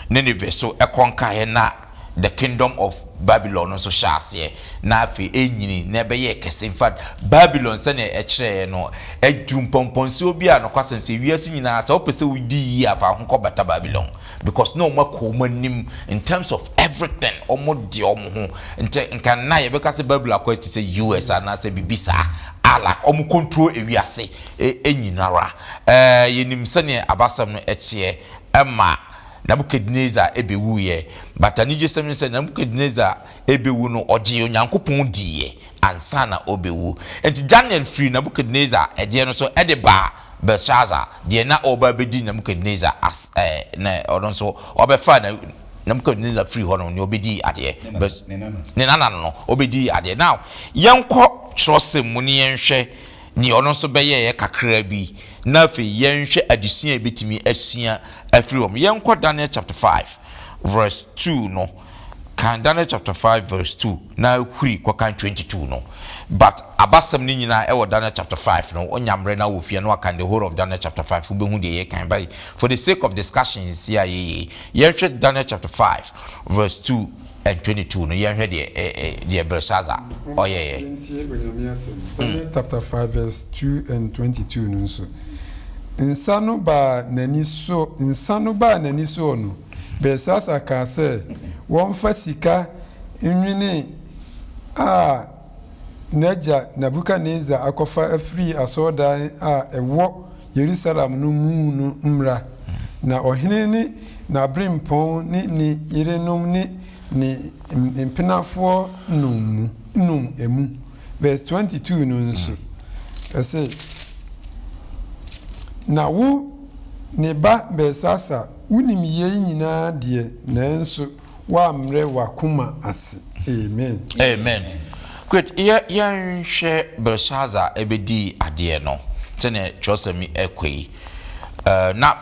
A: Nineveh so ɛkɔnkaeɛ na the kingdom of Babylon no nso hyɛɛ aseɛ, na afei ɛnyini na ɛbɛyɛɛ kɛse. In fact, Babylon sɛdeɛ ɛkyerɛeɛ no, aduru mpɔmpɔnsuo bi a nokwasɛm sɛ wiase nyinaa sɛ wopɛ sɛ wodi yie a fa wo ho kɔbata Babylon because na wɔn akɔ wɔn anim in terms of everything, wɔn de wɔn ho. Nti nka nna yɛbɛka sɛ Babylon akɔ te sɛ US anaasɛ biribi saa a like wɔn control ewiase nyinara. Ɛɛ yɛnim sɛdeɛ abasɛm no ɛteɛ ɛma Nebuchadnezzar bewuiɛ. But anigyesɛm ne sɛ Nebuchadnezzar bewu no ɔgyee Onyankopɔn diiɛ ansa na ɔrebewu. Nti Daniel firi Nebuchadnezzar ɛdeɛ no so de baa Belshazzar deɛ na ɔreba abɛdi Nebuchadnezzar as ɛɛ na ɔno nso ɔbɛfaa Nebuchadnezzar firi hɔ no nea ɔbɛdii adeɛ. Bes ne nana no no ɔbɛdii adeɛ. Now yɛnkɔ twerɛsɛm mu ne yɛnhwɛ Nea ɔno nso bɛyɛeɛ kakra bi, na afei yɛnhwɛ adesua a yɛbɛtumi asua afiri hɔ. Yɛnkɔ Daniel chapter 5 verse 2 no. Kan Daniel chapter 5 verse 2 na huri kɔkan 22 no. But abasɛm no nyinaa ɛwɔ Daniel chapter 5 no. Wonya mmerɛ na wɔ fie na wakan the whole of Daniel chapter 5, wobɛhu deɛ yɛkan. But for the sake of discussions yi a yɛyɛ yi, yɛnhwɛ Daniel chapter 5 verse 2 and 22 no, yɛnhwɛ deɛ ɛ ɛ deɛ Belshazzar ɔyɛeɛ.
D: Yɛntie Onyame asɛm. Daniel chapter 5 verse 2 and 22 no nso, Nsa no baa n'ani so, nsa no baa n'ani soɔ no, Belsasar kaa sɛ wɔmfa sika nnwene a n'agya Nebukadnesar akɔfa afiri asɔredan a ɛwɔ Yerusalem no mu no mmra. Na ɔhene ne n'aberempɔn ne ne yerenom ne ne mpenafoɔ nom mu, nom emu. Verse 22 no nso, ɛse, Na wo, ne ba Belsasar, wonim yei nyinaa deɛ, nanso woammrɛ w'akoma ase. Amen.
A: Amen. Great. Yɛ yɛnhwɛ Belshazzar ɛbɛdii adeɛ no sɛdeɛ twerɛsɛm yi ɛkɔ yi. Uh, na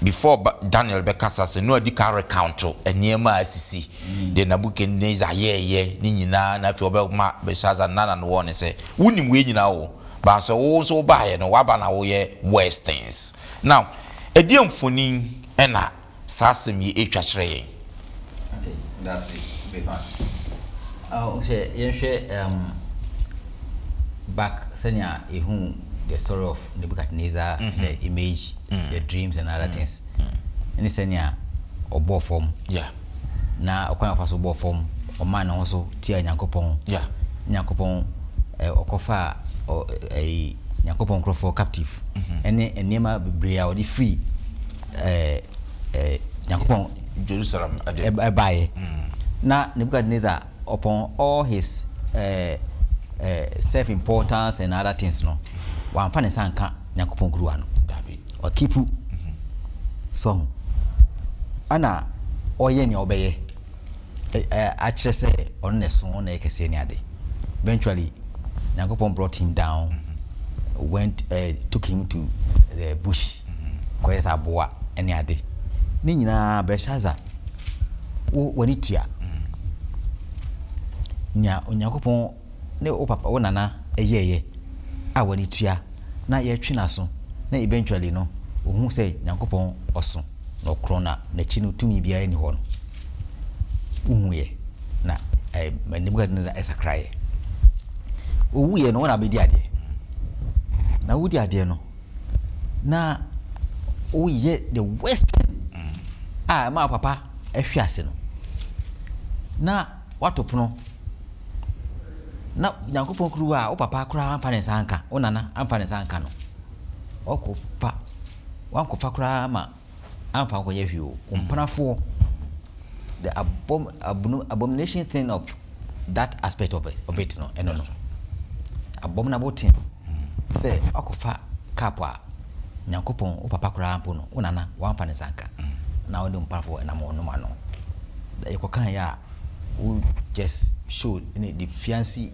A: before Daniel bɛkasa sɛ no adi kan recount nneɛma a asisi deɛ Nebuchadnezzar yɛɛyɛ ne nyinaa na afei ɔbɛma Belshazzar nana no wɔ ne sɛ wonim wei nyinaa o but sɛ wo nso wobaeɛ no waba na woyɛ worse things. Now ɛdeɛ mfonin ɛna saa asɛm yi retwa kyerɛ yɛn?
C: Okay, that's it. Big man. Oh, sɛ yɛnhwɛ um, back sɛnea ehu the story of Nebuchadnezzar, mm -hmm. the image, mm -hmm. the dreams and other mm -hmm. things. Ɛne sɛnea ɔbɔɔ fam.
A: Yeah.
C: Na ɔkwan a ɔfa so bɔɔ fam, ɔmaa ne ho so tia Nyankopɔn.
A: Yeah.
C: Nyankopɔn eh, ɔkɔfa ɛyi eh, Nyankopɔn nkurɔfoɔ captive. Ɛne mm -hmm. nneɛma bebree a ɔde free ɛɛ ɛɛ Nyankopɔn
A: Jerusalem ɛde
C: ɛbaeɛ. Na Nebuchadnezzar upon all his ɛɛ ɛɛ self importance and other things no, wamfa ne nsa anka Nyankopɔn kuruwa no.
A: Dabi.
C: Ɔkipu. So ho. Ɛna ɔyɛ nea ɔbɛyɛ. akyerɛ sɛ ɔno na ɛso, ɔno na ɛyɛ kɛseɛ ne ade. Eventually, Nyankopɔn brought him down, went, uh, took him to the bush, kɔyɛ sɛ aboa ne ade. Ne nyinaa Belshazzar, wo w'ani tua. Nea Onyankopɔn ne wo papa, wo nana yɛeɛ a w'ani tua na yɛtwe n'aso na eventually no, ohu sɛ Nyankopɔn ɔso na ɔkorɔn na n'akyi no tumi biara nni hɔ no, wohuiɛ na eh, Nebukadnezar sakraeɛ. Owuiɛ no, wo na abɛdi adeɛ. Na wodi adeɛ no, na woyɛ the worst thing a ɛma papa ahwe ase no, na wato pono na Nyankopɔn kuruwa a wo papa koraa amfa ne nsa anka, wo nana amfa ne nsa anka no, ɔkɔfa, wankɔfa koraa ma amfa nkɔyɛ hwee o, wo mpenafoɔ. The abom abomination thing of that aspect of it, of it no, ɛno no. Abominable thing sɛ wakɔfa cup a Nyankopɔn, wo papa koraa mpo no, wo nana, wamfa ne nsa anka, na wode mpafoɔ nam ɔnom ano. Yɛkɔka yɛ a, wo just show ne defiancy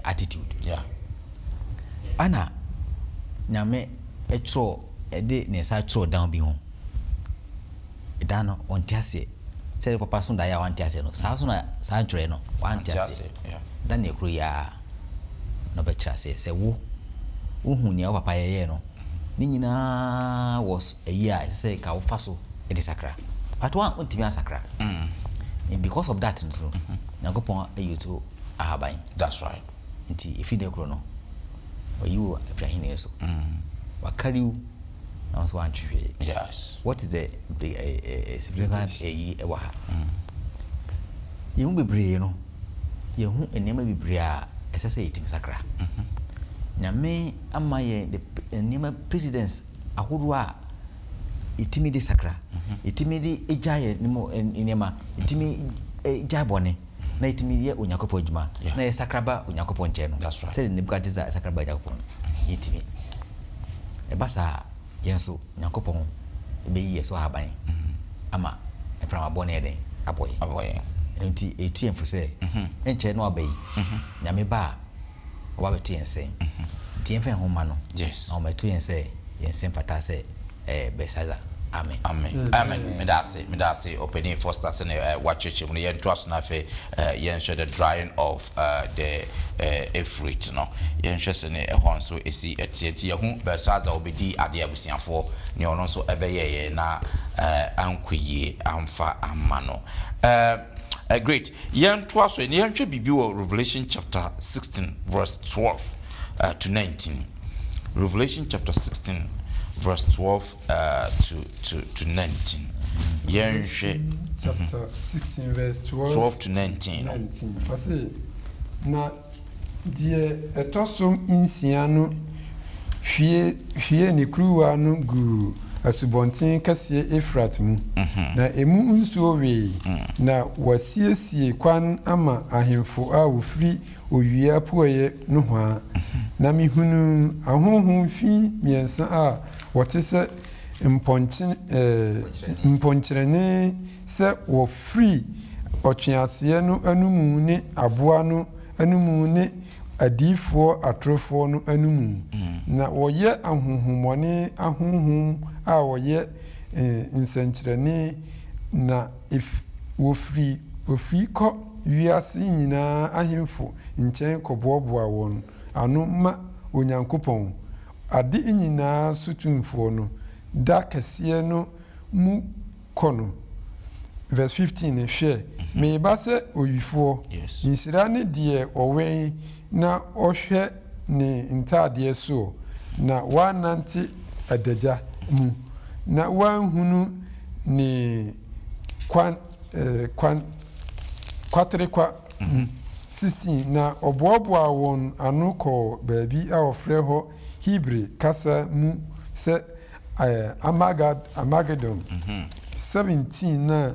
C: attitude. Ana Nyame twerɛ, ɛde ne nsa twerɛ dan bi ho. Dan no, ɔnte aseɛ. Sɛ papa so daeɛ a wante aseɛ no, saa so na saa ntwerɛ no, wante aseɛ. Daniel kuro yi ara na ɔbɛkyerɛ aseɛ sɛ wo, wohu nea wo papa yɛyɛɛ no, ne nyinaa was ayi a ɛsɛ sɛ ka wofa so de sakra. But wontumi ansakra. And because of that nso, Nyankopɔn ayi wo to ahaban.
A: That's right.
C: Nti ɛfiri dɛ koro no, wayi wo afiri ahenni so. Wakari wo na wo nso woantwe hwee. What is the significant ayi ɛwɔ ha? Yɛn mu bebree no, yɛhu nneɛma bebree a ɛsɛ sɛ yɛtumi sakra. Nyame ama yɛn the nneɛma precedents ahodoɔ a yɛtumi de sakra, yɛtumi de gya yɛn nneɛma, yɛtumi gya bɔne, na yɛtumi yɛ Onyankopɔn adwuma, na yɛsakra ba Onyankopɔn nkyɛn no. Sɛdeɛ Nebukadnesar sakra ba Onyankopɔn no, yɛtumi. Ɛba saa a, yɛn nso Nyankopɔn bɛyi yɛn so ahaban ama mframa bɔne ayɛ dɛn? Abɔ yɛn. Ɛno nti ɛtu yɛn fo sɛ, ɛnkyɛre na waba yi, Nyame ba a, ɔba bɛto yɛn sɛn. Nti yɛmfa yɛn ho mma no, na ɔmmɛto yɛn sɛ yɛn sɛ mfata sɛ Belsazar. Amen.
A: Amen. Amen. Meda ase, meda ase Ɔpanin Foster sɛnea wakyerɛkyerɛ mu no. Yɛntoa so na afei yɛnhwɛ the drying of the Euphrates no. Yɛnhwɛ sɛnea ɛhɔ nso si teɛ. Nti yɛahu Belsazar a ɔbɛdii adeɛ abusuafoɔ, nea ɔno nso bɛyɛeɛ na ankɔ yie amfa amma no. Great. Yɛntoa so na yɛnhwɛ biribi wɔ Revelation chapter 16 verse 12 to 19. Revelation chapter 16 verse 12 to 19. Yɛnhwɛ.
D: Chapter 16 verse 12,
A: 12 to 19.
D: 19. Ɔse, na deɛ ɛtɔ so nsia no hwie hwie ne kuruwa no guu asubɔnten kɛseɛ Efrat mu, na emu nsuo wee, na wɔasiesie kwan ama ahemfo a wɔfiri owia apueeɛ nohoa. Na mehunuu ahonhom fi mmiɛnsa a wɔte sɛ mponkyerɛne sɛ wɔfiri ɔtweaseɛ no anomu ne aboa no anomu ne adiyifoɔ atorofoɔ no anomu. Na wɔyɛ ahonhommɔne ahonhom a wɔyɛ nsɛnkyerɛnne, na wɔfiri wɔfiri kɔ wiase nyinaa ahemfo nkyɛn kɔboaboa wɔn ano ma Onyankopɔn, ade nyinaa so tumfoɔ no, da kɛseɛ no mu kɔ no. Verse 15, Hwɛ, mereba sɛ owifoɔ. Nhyira ne deɛ ɔwɛn na ɔhwɛ ne ntadeɛ soɔ, na wannante adagya mu, na wanhunu ne kwan, eh, kwan, kwaterekwa mu. 16 na ɔboaboaa wɔn ano kɔɔ baabi a wɔfrɛ hɔ Hebri kasa mu sɛ Armagad, Armageddon. 17 na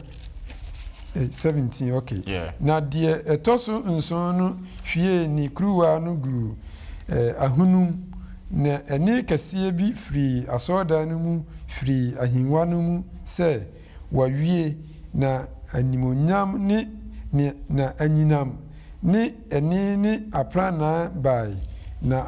D: 17 okay.
A: Yeah.
D: Na deɛ ɛtɔ so nson no hwiee ne kuruwa no guu eh, ahunum, na ɛnne kɛseɛ bi firii asɔredan no mu firii ahennwa no mu sɛ, Wɔawie, na animuonyam ne ne na anyinam ne ɛnne ne aprannaa bae, na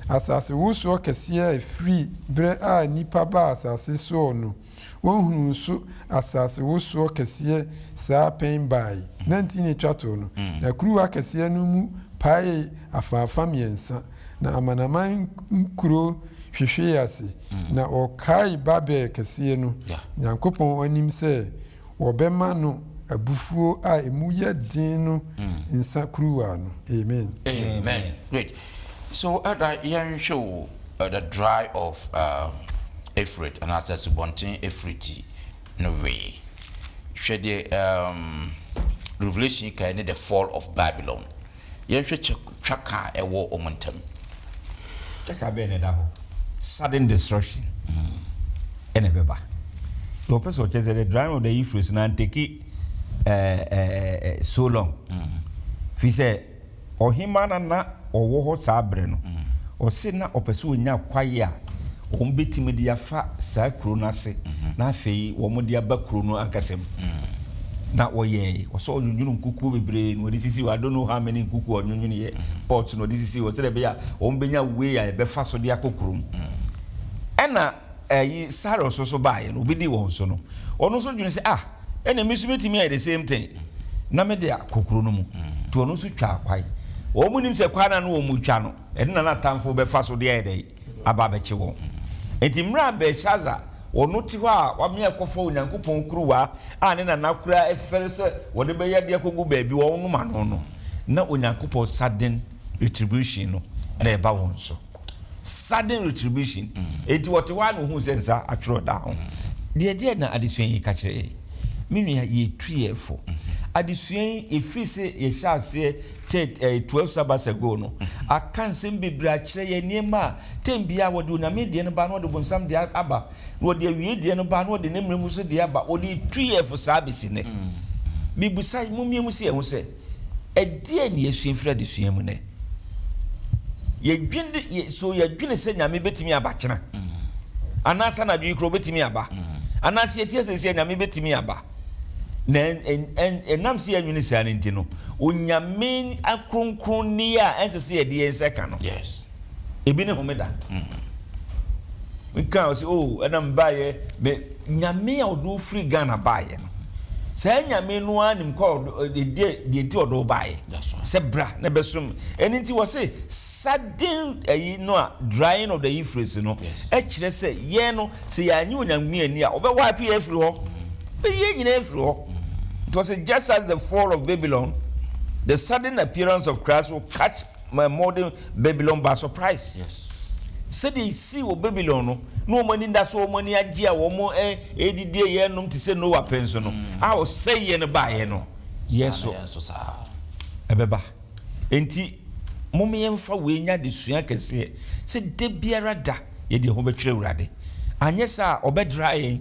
D: asasewosoɔ kɛseɛ a ɛfiri berɛ a nnipa baa asase soɔ no, wɔnhunuu so asasewosoɔ kɛseɛ saa pɛn bae. 19 ɛtwa toɔ no, na kuruwa kɛseɛ no mu paee afaafa mmiɛnsa, na amanaman nkuro hwehwee ase, na wɔkaee Babel kɛseɛ no, Nyankopɔn anim sɛ wɔbɛma no abufuo a emu yɛ den no nsa kuruwa no. Amen.
A: Amen. Great. So ɛda yɛnhwɛ o the dry of Euphrates anaasɛ asubɔnten Euphrates no wee. Hwɛ deɛ um, Revelation kae ne the fall of Babylon. Yɛnhwɛ kyɛ twaka a ɛwɔ wɔn ntam.
B: Twaka bɛn na ɛda hɔ? Sudden destruction ɛna ɛbɛba. Deɛ ɔpɛ sɛ ɔkyerɛ sɛ the drying of the Euphrates no antake. eh, eh, eh, so long. Fi sɛ ɔhemaa no a na ɔwɔ hɔ saa bere no, ɔse na ɔpɛ sɛ ɔnya kwae a wɔbɛtumi de afa saa kuro no ase na afei wɔde aba kuro no ankasa mu. Na wɔyɛe. Ɔsɛ ɔnwonwono nkukuo bebree na ɔde sisi hɔ. I don't know how many nkukuo ɔnwonwonoeɛ, pots na ɔde sisi hɔ sɛdeɛ ɛbɛyɛ a wɔbɛnya way a yɛbɛfa so de akɔ kurom. Ɛna ɛyi Cyrus nso baeɛ no, ɔbɛdii wɔn so no, ɔno nso dwene sɛ ah, ɛnna me nso mɛtumi ayɛ the same thing na mede akɔ kuro no mu. Nti ɔno nso twaa kwae. Wɔn nim sɛ kwan no a na wɔretwa no, ɛno na n'atamfo bɛfa so de ayɛ dɛn? Aba abɛkye wɔn. Enti mmerɛ a Belshazzar, ɔno te hɔ a wamea akɔfa Onyankopɔn kuruwa a ne nana koraa fɛre sɛ wɔde bɛyɛ de akɔgu baabi wɔnom ano no, na Onyankopɔn sudden retribution no na ɛba wɔn so. Sudden retribution. Enti wɔte hɔ ara na wɔhuu sɛ nsa atwerɛ da ho. Deɛ deɛ na adesua yi ka kyerɛ yɛn? Me nua, yɛtu yɛn fo. Adesua yi, ɛfiri sɛ yɛhyɛ aseɛ tɛt ɛɛ 12 Sabbaths ago no, aka nsɛm bebree akyerɛ yɛn, nneɛma a tɛm biara wɔde Onyame deɛ no ba na wɔde bonsam deɛ aba, na wɔde awie deɛ no ba na wɔde ne mmerɛ mu nso deɛ aba. Wɔde tu yɛn fo saa bɛsi nnɛ. Mebisa, mommie mu si yɛn ho sɛ, Ɛdeɛn na yɛasua firi adesua mu nnɛ? Yɛdwene, yɛ, so yɛdwene sɛ Nyame bɛtumi aba kyena? Anaasɛ anadwo yi koraa ɔbɛtumi aba? Anaasɛ yɛte ase sɛ Nyame bɛtumi aba? Na ɛnam sɛ yɛnwene saa no nti no, Onyame akronkronneɛ a ɛnsɛ sɛ yɛde yɛn nsa ka no, ebi ne homeda. Nka ɔsɛ, oh, ɛna mebaeɛ, me, Nyame a ɔde wo firi Ghana baeɛ no, saa Nyame no ara nim kɔ ɔde, deɛ, deɛ nti ɔde wo baeɛ. Sɛ bra na bɛsom. Ɛno nti wɔse sudden ayi no a drying of the Euphrates no ɛkyerɛ sɛ yɛn no sɛ yɛanye Onyame anni a ɔbɛ wipe yɛn afiri hɔ. Bɛyi yɛn nyinaa afiri hɔ. Nti wɔse just as the fall of Babylon, the sudden appearance of Christ will catch my modern Babylon by surprise. Sɛdeɛ ɛsii wɔ Babylon no, na wɔn ani da so, wɔn ani agye a wɔn redidi a yɛrenom te sɛ Noa pɛn so no, a ɔsɛeɛ no baeɛ no, yɛn nso ɛbɛba. Enti mom yɛmfa wei nyɛ adesua kɛseɛ sɛ da biara da yɛde yɛn ho bɛtwerɛ Awurade. Anyɛ saa a ɔbɛdra yɛn.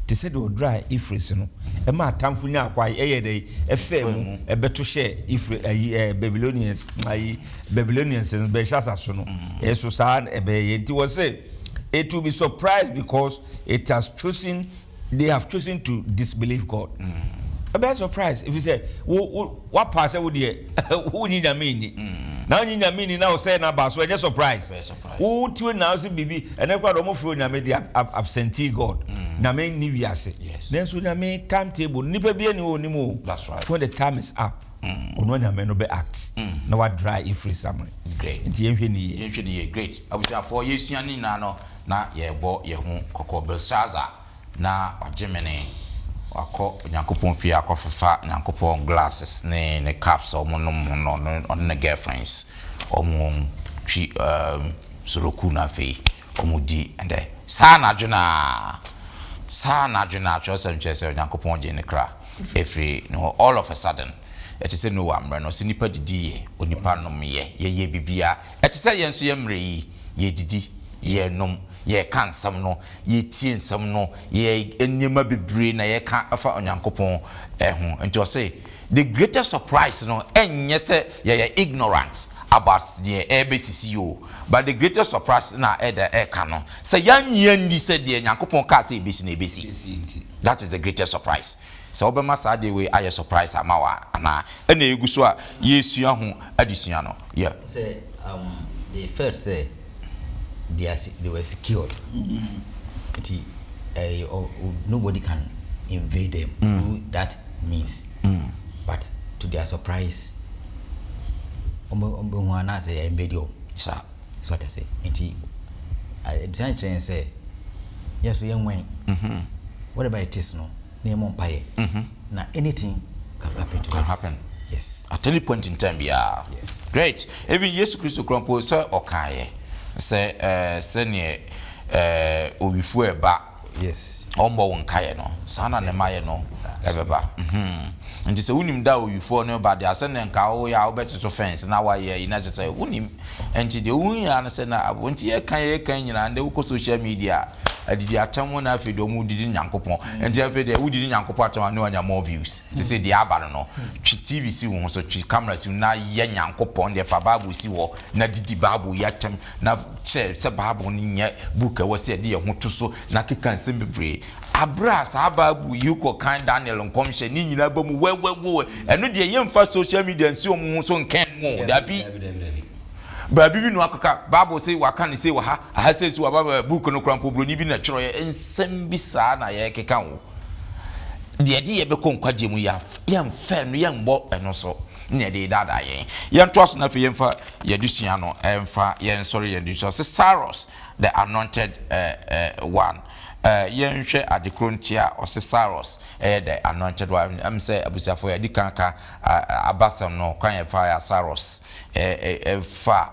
B: Te sɛ deɛ ɔdraa Efraim no, ɛmaa atamfo nyaa kwae, ɛyɛɛ dɛn? Ɛfaa mu, ɛbɛto hyɛɛ Efraim, ayi, ɛɛ, Babylonians, ayi, Babylonians no, Belshazzar so no. Ɛso saa na ɛbɛyɛ. Nti wɔse, it will be surprised because it has chosen, they have chosen to disbelieve God. Ɛbɛyɛ surprise, ɛfiri sɛ, wo, wo, Woapaw sɛ wo deɛ wonnye Nyame nni. Na wonnye Nyame nni na wosɛe n'aba so, ɛnyɛ surprise. Wo tiri na wose biribi, ɛnɛ koraa deɛ wɔfrɛ Onyame de absentee God. Nyame nni wiase. Nanso Onyame time table no, nipa biara nni hɔ a onim o. When the time is up, ɔno Onyame no bɛ act na wa dry efiri somewhere. Nti yɛnhwɛ no yie.
A: Yɛnhwɛ no yie. Great. Abusuafoɔ yɛresua ne nyinaa no na yɛrebɔ yɛn ho kɔkɔ. Belshazzar. Na wagye mene, wakɔ Onyankopɔn fie akɔfefa Nyankopɔn glasses ne ne cups a wɔnom ho no, ɔno ɔne ne girlfriends wɔn twi um, soroku na afei wɔn di ɛdɛ. Saa anadwo no ara, saa anadwo no ara, twerɛsɛm kyerɛ sɛ Onyankopɔn gyee ne kra ɛfiri ne hɔ all of a sudden. Ɛte sɛ Noah mmerɛ no, sɛ nipa didiiɛ, onipa nomyɛ, yɛyɛ biribiara. Ɛte sɛ yɛn nso yɛn mmerɛ yi, yɛdidi, yɛnom, yɛreka nsɛm no, yɛtie nsɛm no, yɛ nneɛma bebree na yɛka fa Onyankopɔn ho. Nti ɔse, the greatest surprise no ɛnyɛ sɛ yɛyɛ ignorant about deɛ ɛrebɛsisi o, but the greatest surprise na ɛda ɛka no, sɛ yɛannye anni sɛ deɛ Nyankopɔn kaa sɛ ɛbɛsi no ɛbɛsi. That is the greatest surprise. Sɛ wobɛma saa adeɛ wei ayɛ surprise ama wo a, anaa? Ɛna ɛgu so a yɛresua ho adesua no. Yeah.
C: Sɛ um, they felt sɛ they are they were secured nti eh, nobody can invade them through that means but to their surprise wɔn bɛ hu anaasɛ yɛ invade wɔn.
A: Saa.
C: So ate ase nti adesua no kyerɛ yɛn sɛ yɛn nso yɛn nwɛn whatever it is no na yɛn mɔ mpaeɛ na anything can happen to
A: Can
C: us.
A: happen.
C: Yes.
A: At any point in time biara.
C: Yes.
A: Great. Even Yesu Kristo koraa mpo sɛ ɔkaeɛ sɛ ɛɛ sɛdeɛ ɛɛ owifoɔ ɛba
C: Yes.
A: ɔmmɔ wo nkaeɛ no saa na ne mayɛ no ɛbɛba. Mhm. Nti sɛ wonim da a owifoɔ no ba deɛ a sɛdeɛ nka woyɛ a wobɛtoto fence na woayɛ ayi na kyerɛ sɛ wonim. Nti deɛ wohu nyinaa no sɛ na nti yɛka yɛka nyinaa ndɛ wokɔ social media a. Adidi atɛm na afei deɛ ɔmo didi Nyankopɔn. Nti afei deɛ wodidi Nyankopɔn atɛm a ne wanya more views. Sese deɛ aba no no, twe TV si wo ho so, twe camera si wo na yɛ Nyankopɔn deɛ, fa Bible si hɔ na didi Bible yi atɛm na kyerɛ sɛ Bible no nyɛ book a ɛwɔ sɛ yɛde yɛn ho to so na keka nsɛm bebree. Bere a saa Bible yi kɔkan Daniel nkɔmhyɛ ne nyinaa ba mu wɛwɛwɛwɛ, ɛno deɛ yɛmfa social media nsi wɔn ho so nka ɛno o, dabi. Baabi bi na wakɔka, Bible se waka no sei wɔ ha, aha sei nso wɔ book no koraa mpo buroni bi na ɛtwerɛeɛ, nsɛm bi saa na yɛrekeka o. Deɛ ɛde yɛbɛkɔ nkwagyeɛ mu yɛmfa ɛno, yɛmmɔ ɛno so na yɛde redaadaa yɛn. Yɛntoa so na afei yɛmfa yɛn adesua no mfa yɛnsɔre yɛn adesua. Sɛ Cyrus the anointed one. Yɛnhwɛ ade koro nti a ɔse Cyrus yɛ the anointed one. Ɛm sɛ abusuafo yɛadi kan aka abasɛm no kwan yɛfa a Cyrus fa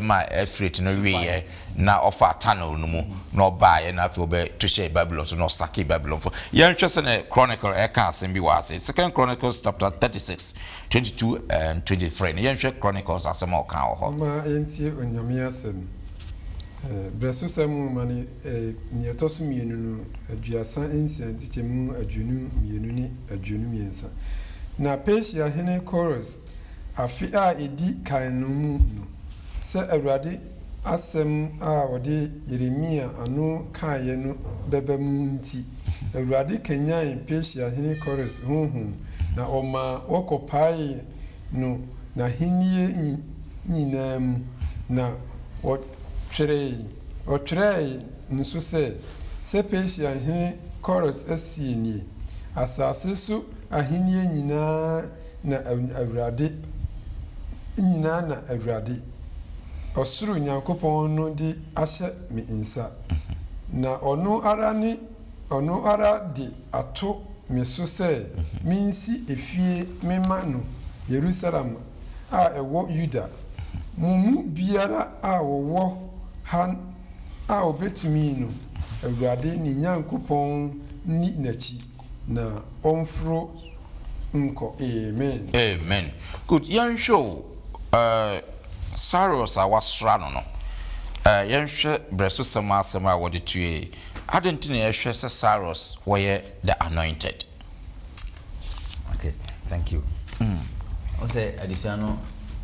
A: ma Euphrates no weeɛ na ɔfaa tunnel no mu na ɔbaeɛ na afei ɔbɛto hyɛɛ Babylon so na ɔsakee Babylonfo. Yɛnhwɛ sɛdeɛ Chronicle ɛka asɛm bi wɔ ha se. Second Chronicles chapter 36, 22 and 23 no yɛnhwɛ Chronicles asɛm a ɔka wɔ hɔ.
D: Momma yɛntie Onyame asɛm. Berɛsosɛm nwoma no nea ɛtɔ so mmienu no, 36 nkyekyɛmu 22 ne 23. Na Persia hene Kores afe a edi kan no mu no, sɛ Awurade asɛm a ɔde Yeremia ano kaeɛ no bɛba mu nti, Awurade kanyan Persia hene Kores honhom, na ɔmaa wɔkɔpaee no n'ahennie nyinaa mu, na wɔtwerɛe, wɔtwerɛe nso sɛ, Sɛ Persia hene Kores seɛ nie, Asase so ahennie nyinaa na Awurade, nyinaa na Awurade, ɔsoro Nyankopɔn no de ahyɛ me nsa, na ɔno ara ne ɔno ara de ato me so sɛ mensi efie memma no Yerusalem a ɛwɔ Yuda. Mo mu biara a ɔwɔ ha a ɔbɛtumi no, Awurade ne Nyankopɔn nni n'akyi, na ɔmforo nkɔ. Amen.
A: Amen. Good. Yɛnhwɛ o, eh, Cyrus a wɔasra no no, eh, yɛnhwɛ berɛsosɛm asɛm a wɔde tuee. Adɛn nti na yɛhwɛ sɛ Cyrus wɔyɛ the anointed?
C: Okay, thank you. Wo sɛ adesua no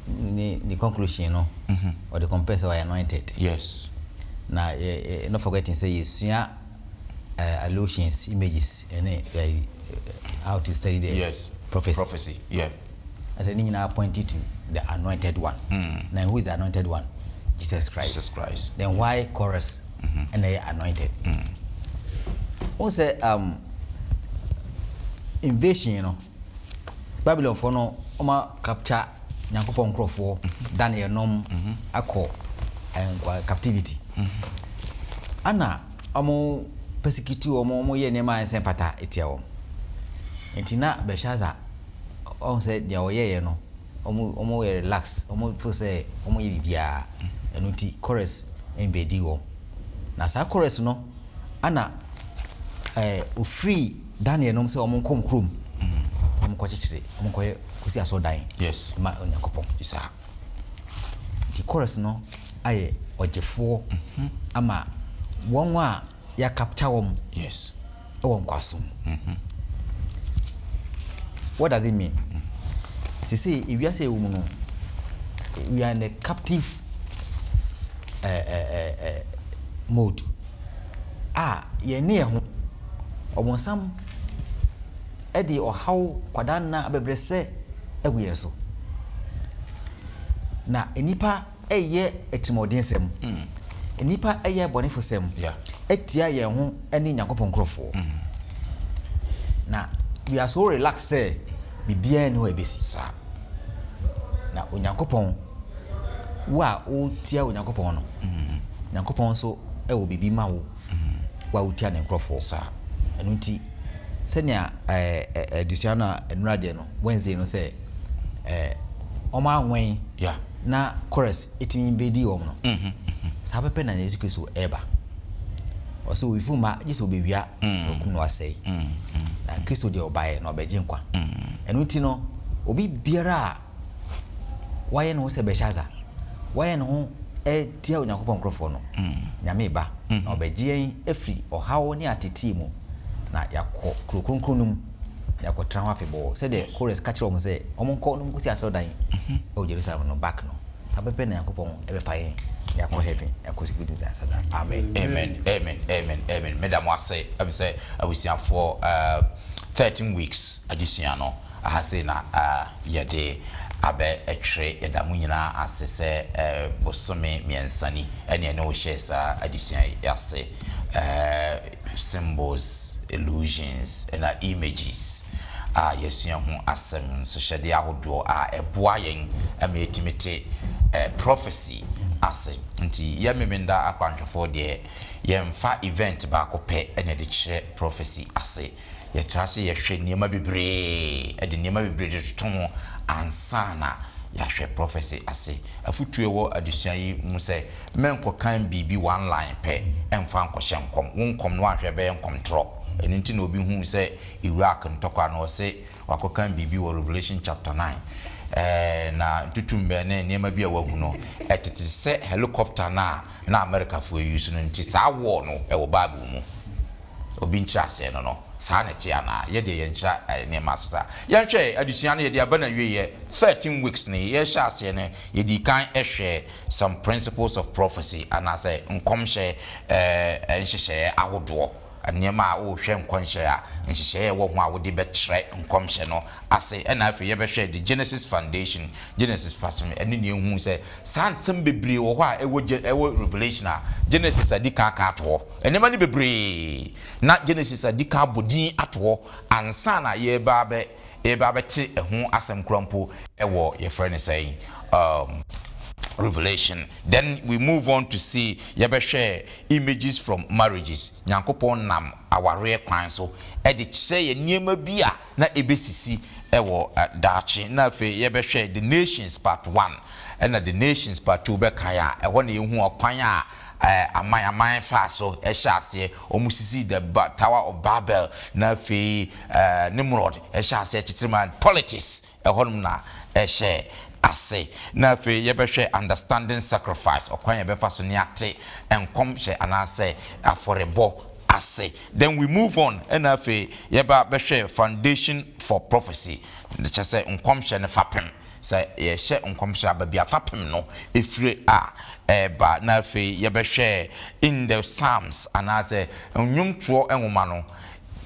C: ne ne conclusion no, ɔde compare sɛ ɔyɛ anointed.
A: Yes.
C: Na yɛ not forgetting sɛ yɛsua allusions, images, ɛne how to study the
A: yes.
C: prophecy.
A: Prophecy, yeah.
C: Ɛsɛ ne nyinaa pointing to the anointed one. Na who is the anointed one? Jesus Christ.
A: Jesus Christ.
C: Then why chorus? Ɛna ɛyɛ anointed. Wo sɛ invasion no, Babylonfoɔ no ɔma capture Nyankopɔn nkurɔfoɔ Daniel nom akɔ captivity. Ana ɔmo persecute wɔn, ɔmo yɛ nneɛma a ɛnsɛ mfata etia wɔn. Nti na Belshazzar ɔhu sɛ deɛ ɔyɛeɛ no, ɔmo ɔmo yɛ relax, ɔmo feel sɛ ɔmo yɛ biribiara. Ɛno nti Kores invade wɔn. Na saa Kores no, ana ɛɛ ofiri Daniel nom sɛ ɔmo nkɔ wɔn kurom, ɔmo nkɔ kyekyere, ɔmo nkɔyɛ kɔsi asɔrdan
A: Yes.
C: ma Onyankopɔn.
A: Saa.
C: Nti Kores no ayɛ ɔgyefoɔ ama wɔn a yɛacapture wɔn
A: Yes.
C: wɔ nkoasom mu. What does it mean? Sesei ewiase a yɛwɔ mu no, we are in a captive uh, uh, uh, mode a yɛne yɛn ho ɔbonsam de ɔhaw kwadaa nna abɛbrɛsɛ agu yɛn so. Na nnipa reyɛ atirimuɔdensɛm, nnipa reyɛ abɔnefosɛm atia yɛn ho ne Nyankopɔn nkurɔfoɔ. Na we are so relaxed sɛ biribiara nni hɔ a ɛbɛsi.
A: Saa.
C: Na Onyankopɔn, wo a wotia Onyankopɔn no, Nyankopɔn nso wɔ biribi ma wo, wo a wotia ne nkurɔfoɔ.
A: Saa.
C: Ɛno nti, sɛnea ɛɛ adesua no a nnora deɛ no, Wednesday no sɛ ɛɛ wɔn anwɛn
A: Yeah.
C: na chorus ɛtumi bɛdi wɔn no, saa pɛpɛ na Yesu Kristo ɛreba. Ɔsɛ owifo mma gye sɛ ɔbɛwia na ɔkum na wasɛe. Na Kristo deɛ ɔbaeɛ na ɔbɛgye nkwa. Ɛno nti no, obi biara a wayɛ ne ho sɛ Belshazzar, wayɛ ne ho ɛretia Onyankopɔn nkurɔfoɔ no, Nyame reba, na ɔbɛgye yɛn afiri ɔhaw ne ateetee mu, na yɛakɔ kuro kronkron no mu, na yɛakɔtena hɔ afebɔɔ, sɛdeɛ Kores ka kyerɛɛ wɔn sɛ wɔnkɔ na wɔnkɔsi asɔredan wɔ Jerusalem no back no, saa pɛpɛ na Nyankopɔn bɛfa yɛn na yɛakɔ heaven, yɛakɔ security asa daa. Amen.
A: Amen amen amen amen meda mo ase ɛmi sɛ abusuafoɔ uh, 13 weeks adesua no Aha sei na yɛde abɛ twere. Yɛda mo nyinaa ase sɛ bosome miɛnsa ni ɛne yɛne wo hyɛɛ saa adesua yi ase. Symbols, illusions ɛna images a yɛasua ho asɛm, nsohyɛdeɛ ahodoɔ a ɛboa yɛn ma yɛtumi te prophecy ase. Nti yɛ Memenda akwanhwɛfoɔ deɛ yɛmfa event baako pɛ na yɛde kyerɛ prophecy ase. Yɛtra ase yɛhwɛ nneɛma bebree, de nneɛma bebree de toto ho ansa na yɛahwɛ prophecy ase. Afotu a ɛwɔ adesua yi mu sɛ, mɛnkɔkan biribi one line pɛ mfa nkɔhyɛ nkɔm. Wo nkɔm no woanhwɛ ɛbɛyɛ nkɔmtorɔ. Ɛno nti na obi huu sɛ Iraq ntɔkwa no ɔse wakɔkan biribi wɔ Revelation chapter 9 ɛɛ na ntutummɛ ne nneɛma bi a wahu no ɛtete sɛ helicopter no a na Amerikafoɔ use no nti saa war no ɛwɔ Bible mu. Obi nkyerɛaseɛ no no, saa na ɛte anaa? Yɛ deɛ yɛnkyerɛ nneɛma ase saa. Yɛnhwɛ adesua no, yɛde aba n'awieɛ, 13 weeks no, yɛrehyɛ aseɛ no, yɛdii kan hwɛɛ some principles of prophecy anaasɛ nkɔmhyɛ nhyehyɛeɛ ahodoɔ, nneɛma a worehwɛ nkɔmhyɛ a, nhyehyɛeɛ a ɛwɔ ho a wode bɛkyerɛ nkɔmhyɛ no ase. Ɛna afei yɛbɛhwɛɛ the Genesis foundation, Genesis fasem, ɛne nea yɛhuu sɛ saa nsɛm bebree wɔ hɔ a ɛwɔ ɛwɔ Revelation a Genesis adi kan aka ato hɔ. Nneɛma no bebree na Genesis adi kan abɔ din ato hɔ ansa na yɛreba abɛ yɛreba abɛte ɛho asɛm koraa mpo wɔ yɛfrɛ no sɛn um, Revelation. Then we move on to see yɛbɛhwɛ images from marriages. Nyankopɔn nam awareɛ kwan so de kyerɛ yɛn nneɛma bi a na ɛbɛsisi wɔ daakye. Na afei yɛbɛhwɛ The Nations Part One ɛna The Nations Part Two bɛkae a, ɛhɔ na yɛhu ɔkwan a aman aman faa so hyɛɛ aseɛ, wɔsisii the Tower of Babel, na afei Nimrod hyɛɛ aseɛ kyekyere man, politics ɛhɔnom na ɛhyɛɛ ase. Na afei yɛbɛhwɛ Understanding Sacrifice, ɔkwan a yɛbɛfa so ne ate nkɔmhyɛ anaasɛ afɔrebɔ ase. Then we move on, ɛna afei yɛba bɛhwɛ Foundation for Prophecy, kyerɛ sɛ nkɔmhyɛ no fapem. Sɛ yɛhyɛ nkɔmhyɛ a, baabi a fapem no firi a ɛreba. Na afei yɛbɛhwɛ in the Psalms anaasɛ nnwomtoɔ nwoma no,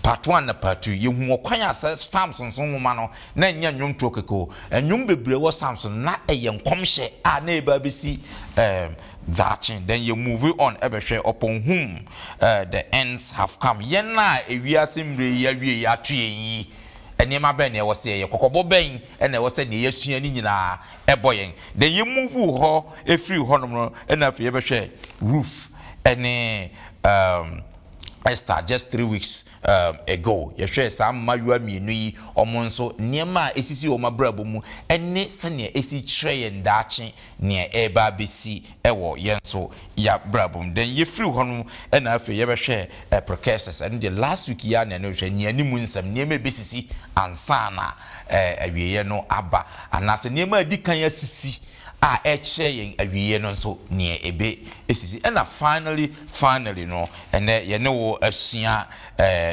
A: part one na part two. Yɛhu ɔkwan a sɛ Psalms nso nwoma no, na ɛnyɛ nnwomtoɔ kɛkɛ o. Nnwom bebree wɔ Psalms no, na ɛyɛ nkɔmhyɛ a na ɛreba abɛsi um, daakye. Then yɛ move on ɛbɛhwɛ upon whom uh, the ends have come. Yɛn a ewiase mmerɛ yi awie yi ato yɛn yi, Nneɛma bɛn na ɛwɔ sɛ yɛyɛ? Kɔkɔbɔ bɛn na ɛwɔ sɛ nea yɛasua no nyinaa bɔ yɛn? Then yɛ move hɔ firi hɔnom no na afei yɛbɛhwɛ Ruth ne um, Esther just 3 weeks ago. Yɛhwɛ saa mmaayewa mmienu yi, wɔn nso nneɛma a esisi wɔn abrabɔ mu ne sɛnea esi kyerɛ yɛn daakye nea ɛreba abɛsi wɔ yɛn nso yɛabrabɔ mu. Then yɛfiri hɔ no ɛna afei yɛbɛhwɛ precursors. Ɛno deɛ last week yi ara na ɛno hwɛ nea anim nsɛm, nneɛma ɛbɛsisi ansa na awieeɛ no aba, anaasɛ nneɛma a adi kan asisi a ɛkyerɛ yɛn awieeɛ no nso nea ɛbɛ esisi. Ɛna finally no, ɛnɛ yɛne wo asua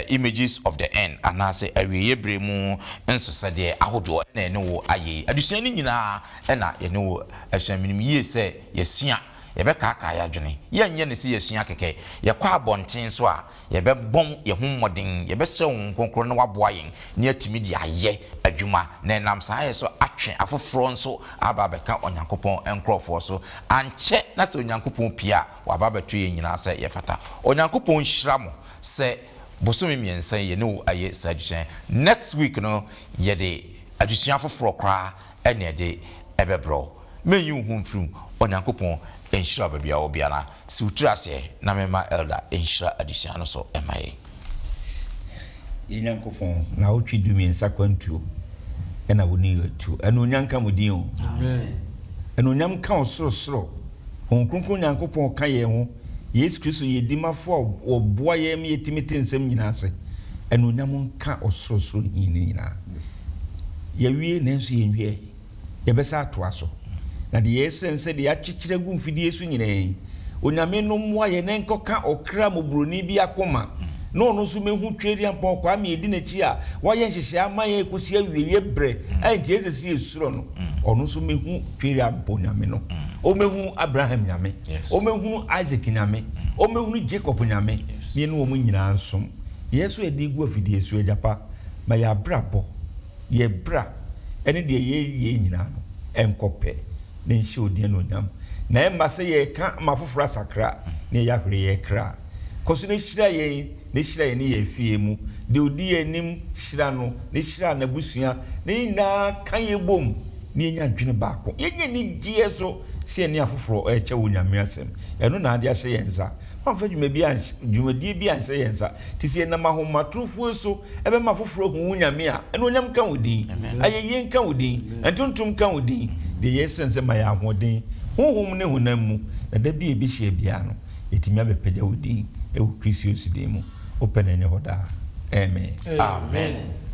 A: images of the end anaasɛ awieeɛ berɛ mu nsosɛdeɛ ahodoɔ ɛna yɛne wo ayɛ yi. Adesua no nyinaa ɛna yɛne wo asua. Menim yie sɛ yɛsua, yɛbɛkaakaa yɛadwene. Yɛnyɛ ne sɛ yɛsua kɛkɛ. Yɛkɔ abɔnten so a, yɛbɛbɔn yɛn ho mmɔden, yɛbɛsrɛ Honhom Kronkron na waboa yɛn na yɛatumi de ayɛ adwuma, na ɛnam saa yɛ so atwe afoforɔ nso aba abɛka Onyankopɔn nkurɔfoɔ so. Ankyɛ na sɛ Onyankopɔn pie a, waba abɛto yɛn nyinaa sɛ yɛfata. Onyankopɔn nhyira mo sɛ bosome 3 yi yɛne wo ayɛ saa adesua yi. Next week no, yɛde adesua foforɔ koraa ɛne ɛde ɛbɛbrɛ wo. Menyi wo ho mfiri mu. Onyankopɔn nhyira wo baabi a wɔ biara. Si wo tiri aseɛ na memma elder nhyira adesua no so mma yɛn.
B: Yɛn Nyankopɔn, naawɔtwe 13 kwantuo ɛna wo ne yɛ atu. Anuonyam nka mo din o. Anuonyam nka ɔsorosoro. Honhom Kronkron Nyankopɔn ka yɛn ho. Yesu Kristo yɛ dimafo a ɔboa yɛn ma yɛtumi te nsɛm nyinaa ase. Anuonyam nka ɔsorosoro Hene no nyinaa. Yɛawie nanso yɛnwie. Yɛbɛsa atoa so. Na deɛ yɛsrɛ ne sɛ deɛ yɛakyekyere agu mfidie so nyinaa yi, Onyame no mmoa yɛn na ɛnkɔka ɔkra mmɔborɔni bi akoma na ɔno nso mmɛhu Tweaduampɔn Kwame adi n'akyi a wayɛ nhyehyɛe ama yɛn kɔsi awieeɛ berɛ a enti ɛnsɛ sɛ yɛsuro no. Ɔno nso mmɛhu Tweaduampɔn Nyame no. Ɔmmɛhu Abraham Nyame. Ɔmmɛhunu Isaac Nyame. Ɔmmɛhunu Jacob Nyame. Na yɛne wɔn nyinaa nsom. Yɛn nso yɛde regu afidie so, Agya pa, ma yɛn abrabɔ, yɛn bra ne deɛ yɛyɛ nyinaa no nkɔ pɛ na nhyɛ wo din anuonyam, na ɛmma sɛ yɛreka ma afoforɔ asakra na yɛyɛ ahwere yɛn kra. Kɔ so na hyira yɛn, na hyira yɛne yɛn afie mu. Deɛ ɔdi yɛn anim, hyira no, na hyira n'abusua, na yɛn nyinaa ka yɛn bom na yɛnya adwene baako. Yɛnya anigyeɛ nso sɛ yɛne afoforɔ rekyɛ wo Nyame asɛm. Ɛno na ade ahyɛ yɛn nsa. Woamfa dwumadie bi anhyɛ yɛn nsa. Nti sɛ yɛnam ahomatorofoɔ so bɛma afoforɔ ahu wo Nyame a, anuonyam nka wo din, ayɛyie nka wo din, ntontom nka wo din. Deɛ yɛsrɛ ne sɛ ma yɛn ahoɔden, honhom ne honam mu, na da bi a yɛbɛhyia biara no, yɛatumi abɛpagya wo din wɔ Kristo Yesu din mu. Wo pɛ na ɛnyɛ hɔ daa. Amen.
A: Amen.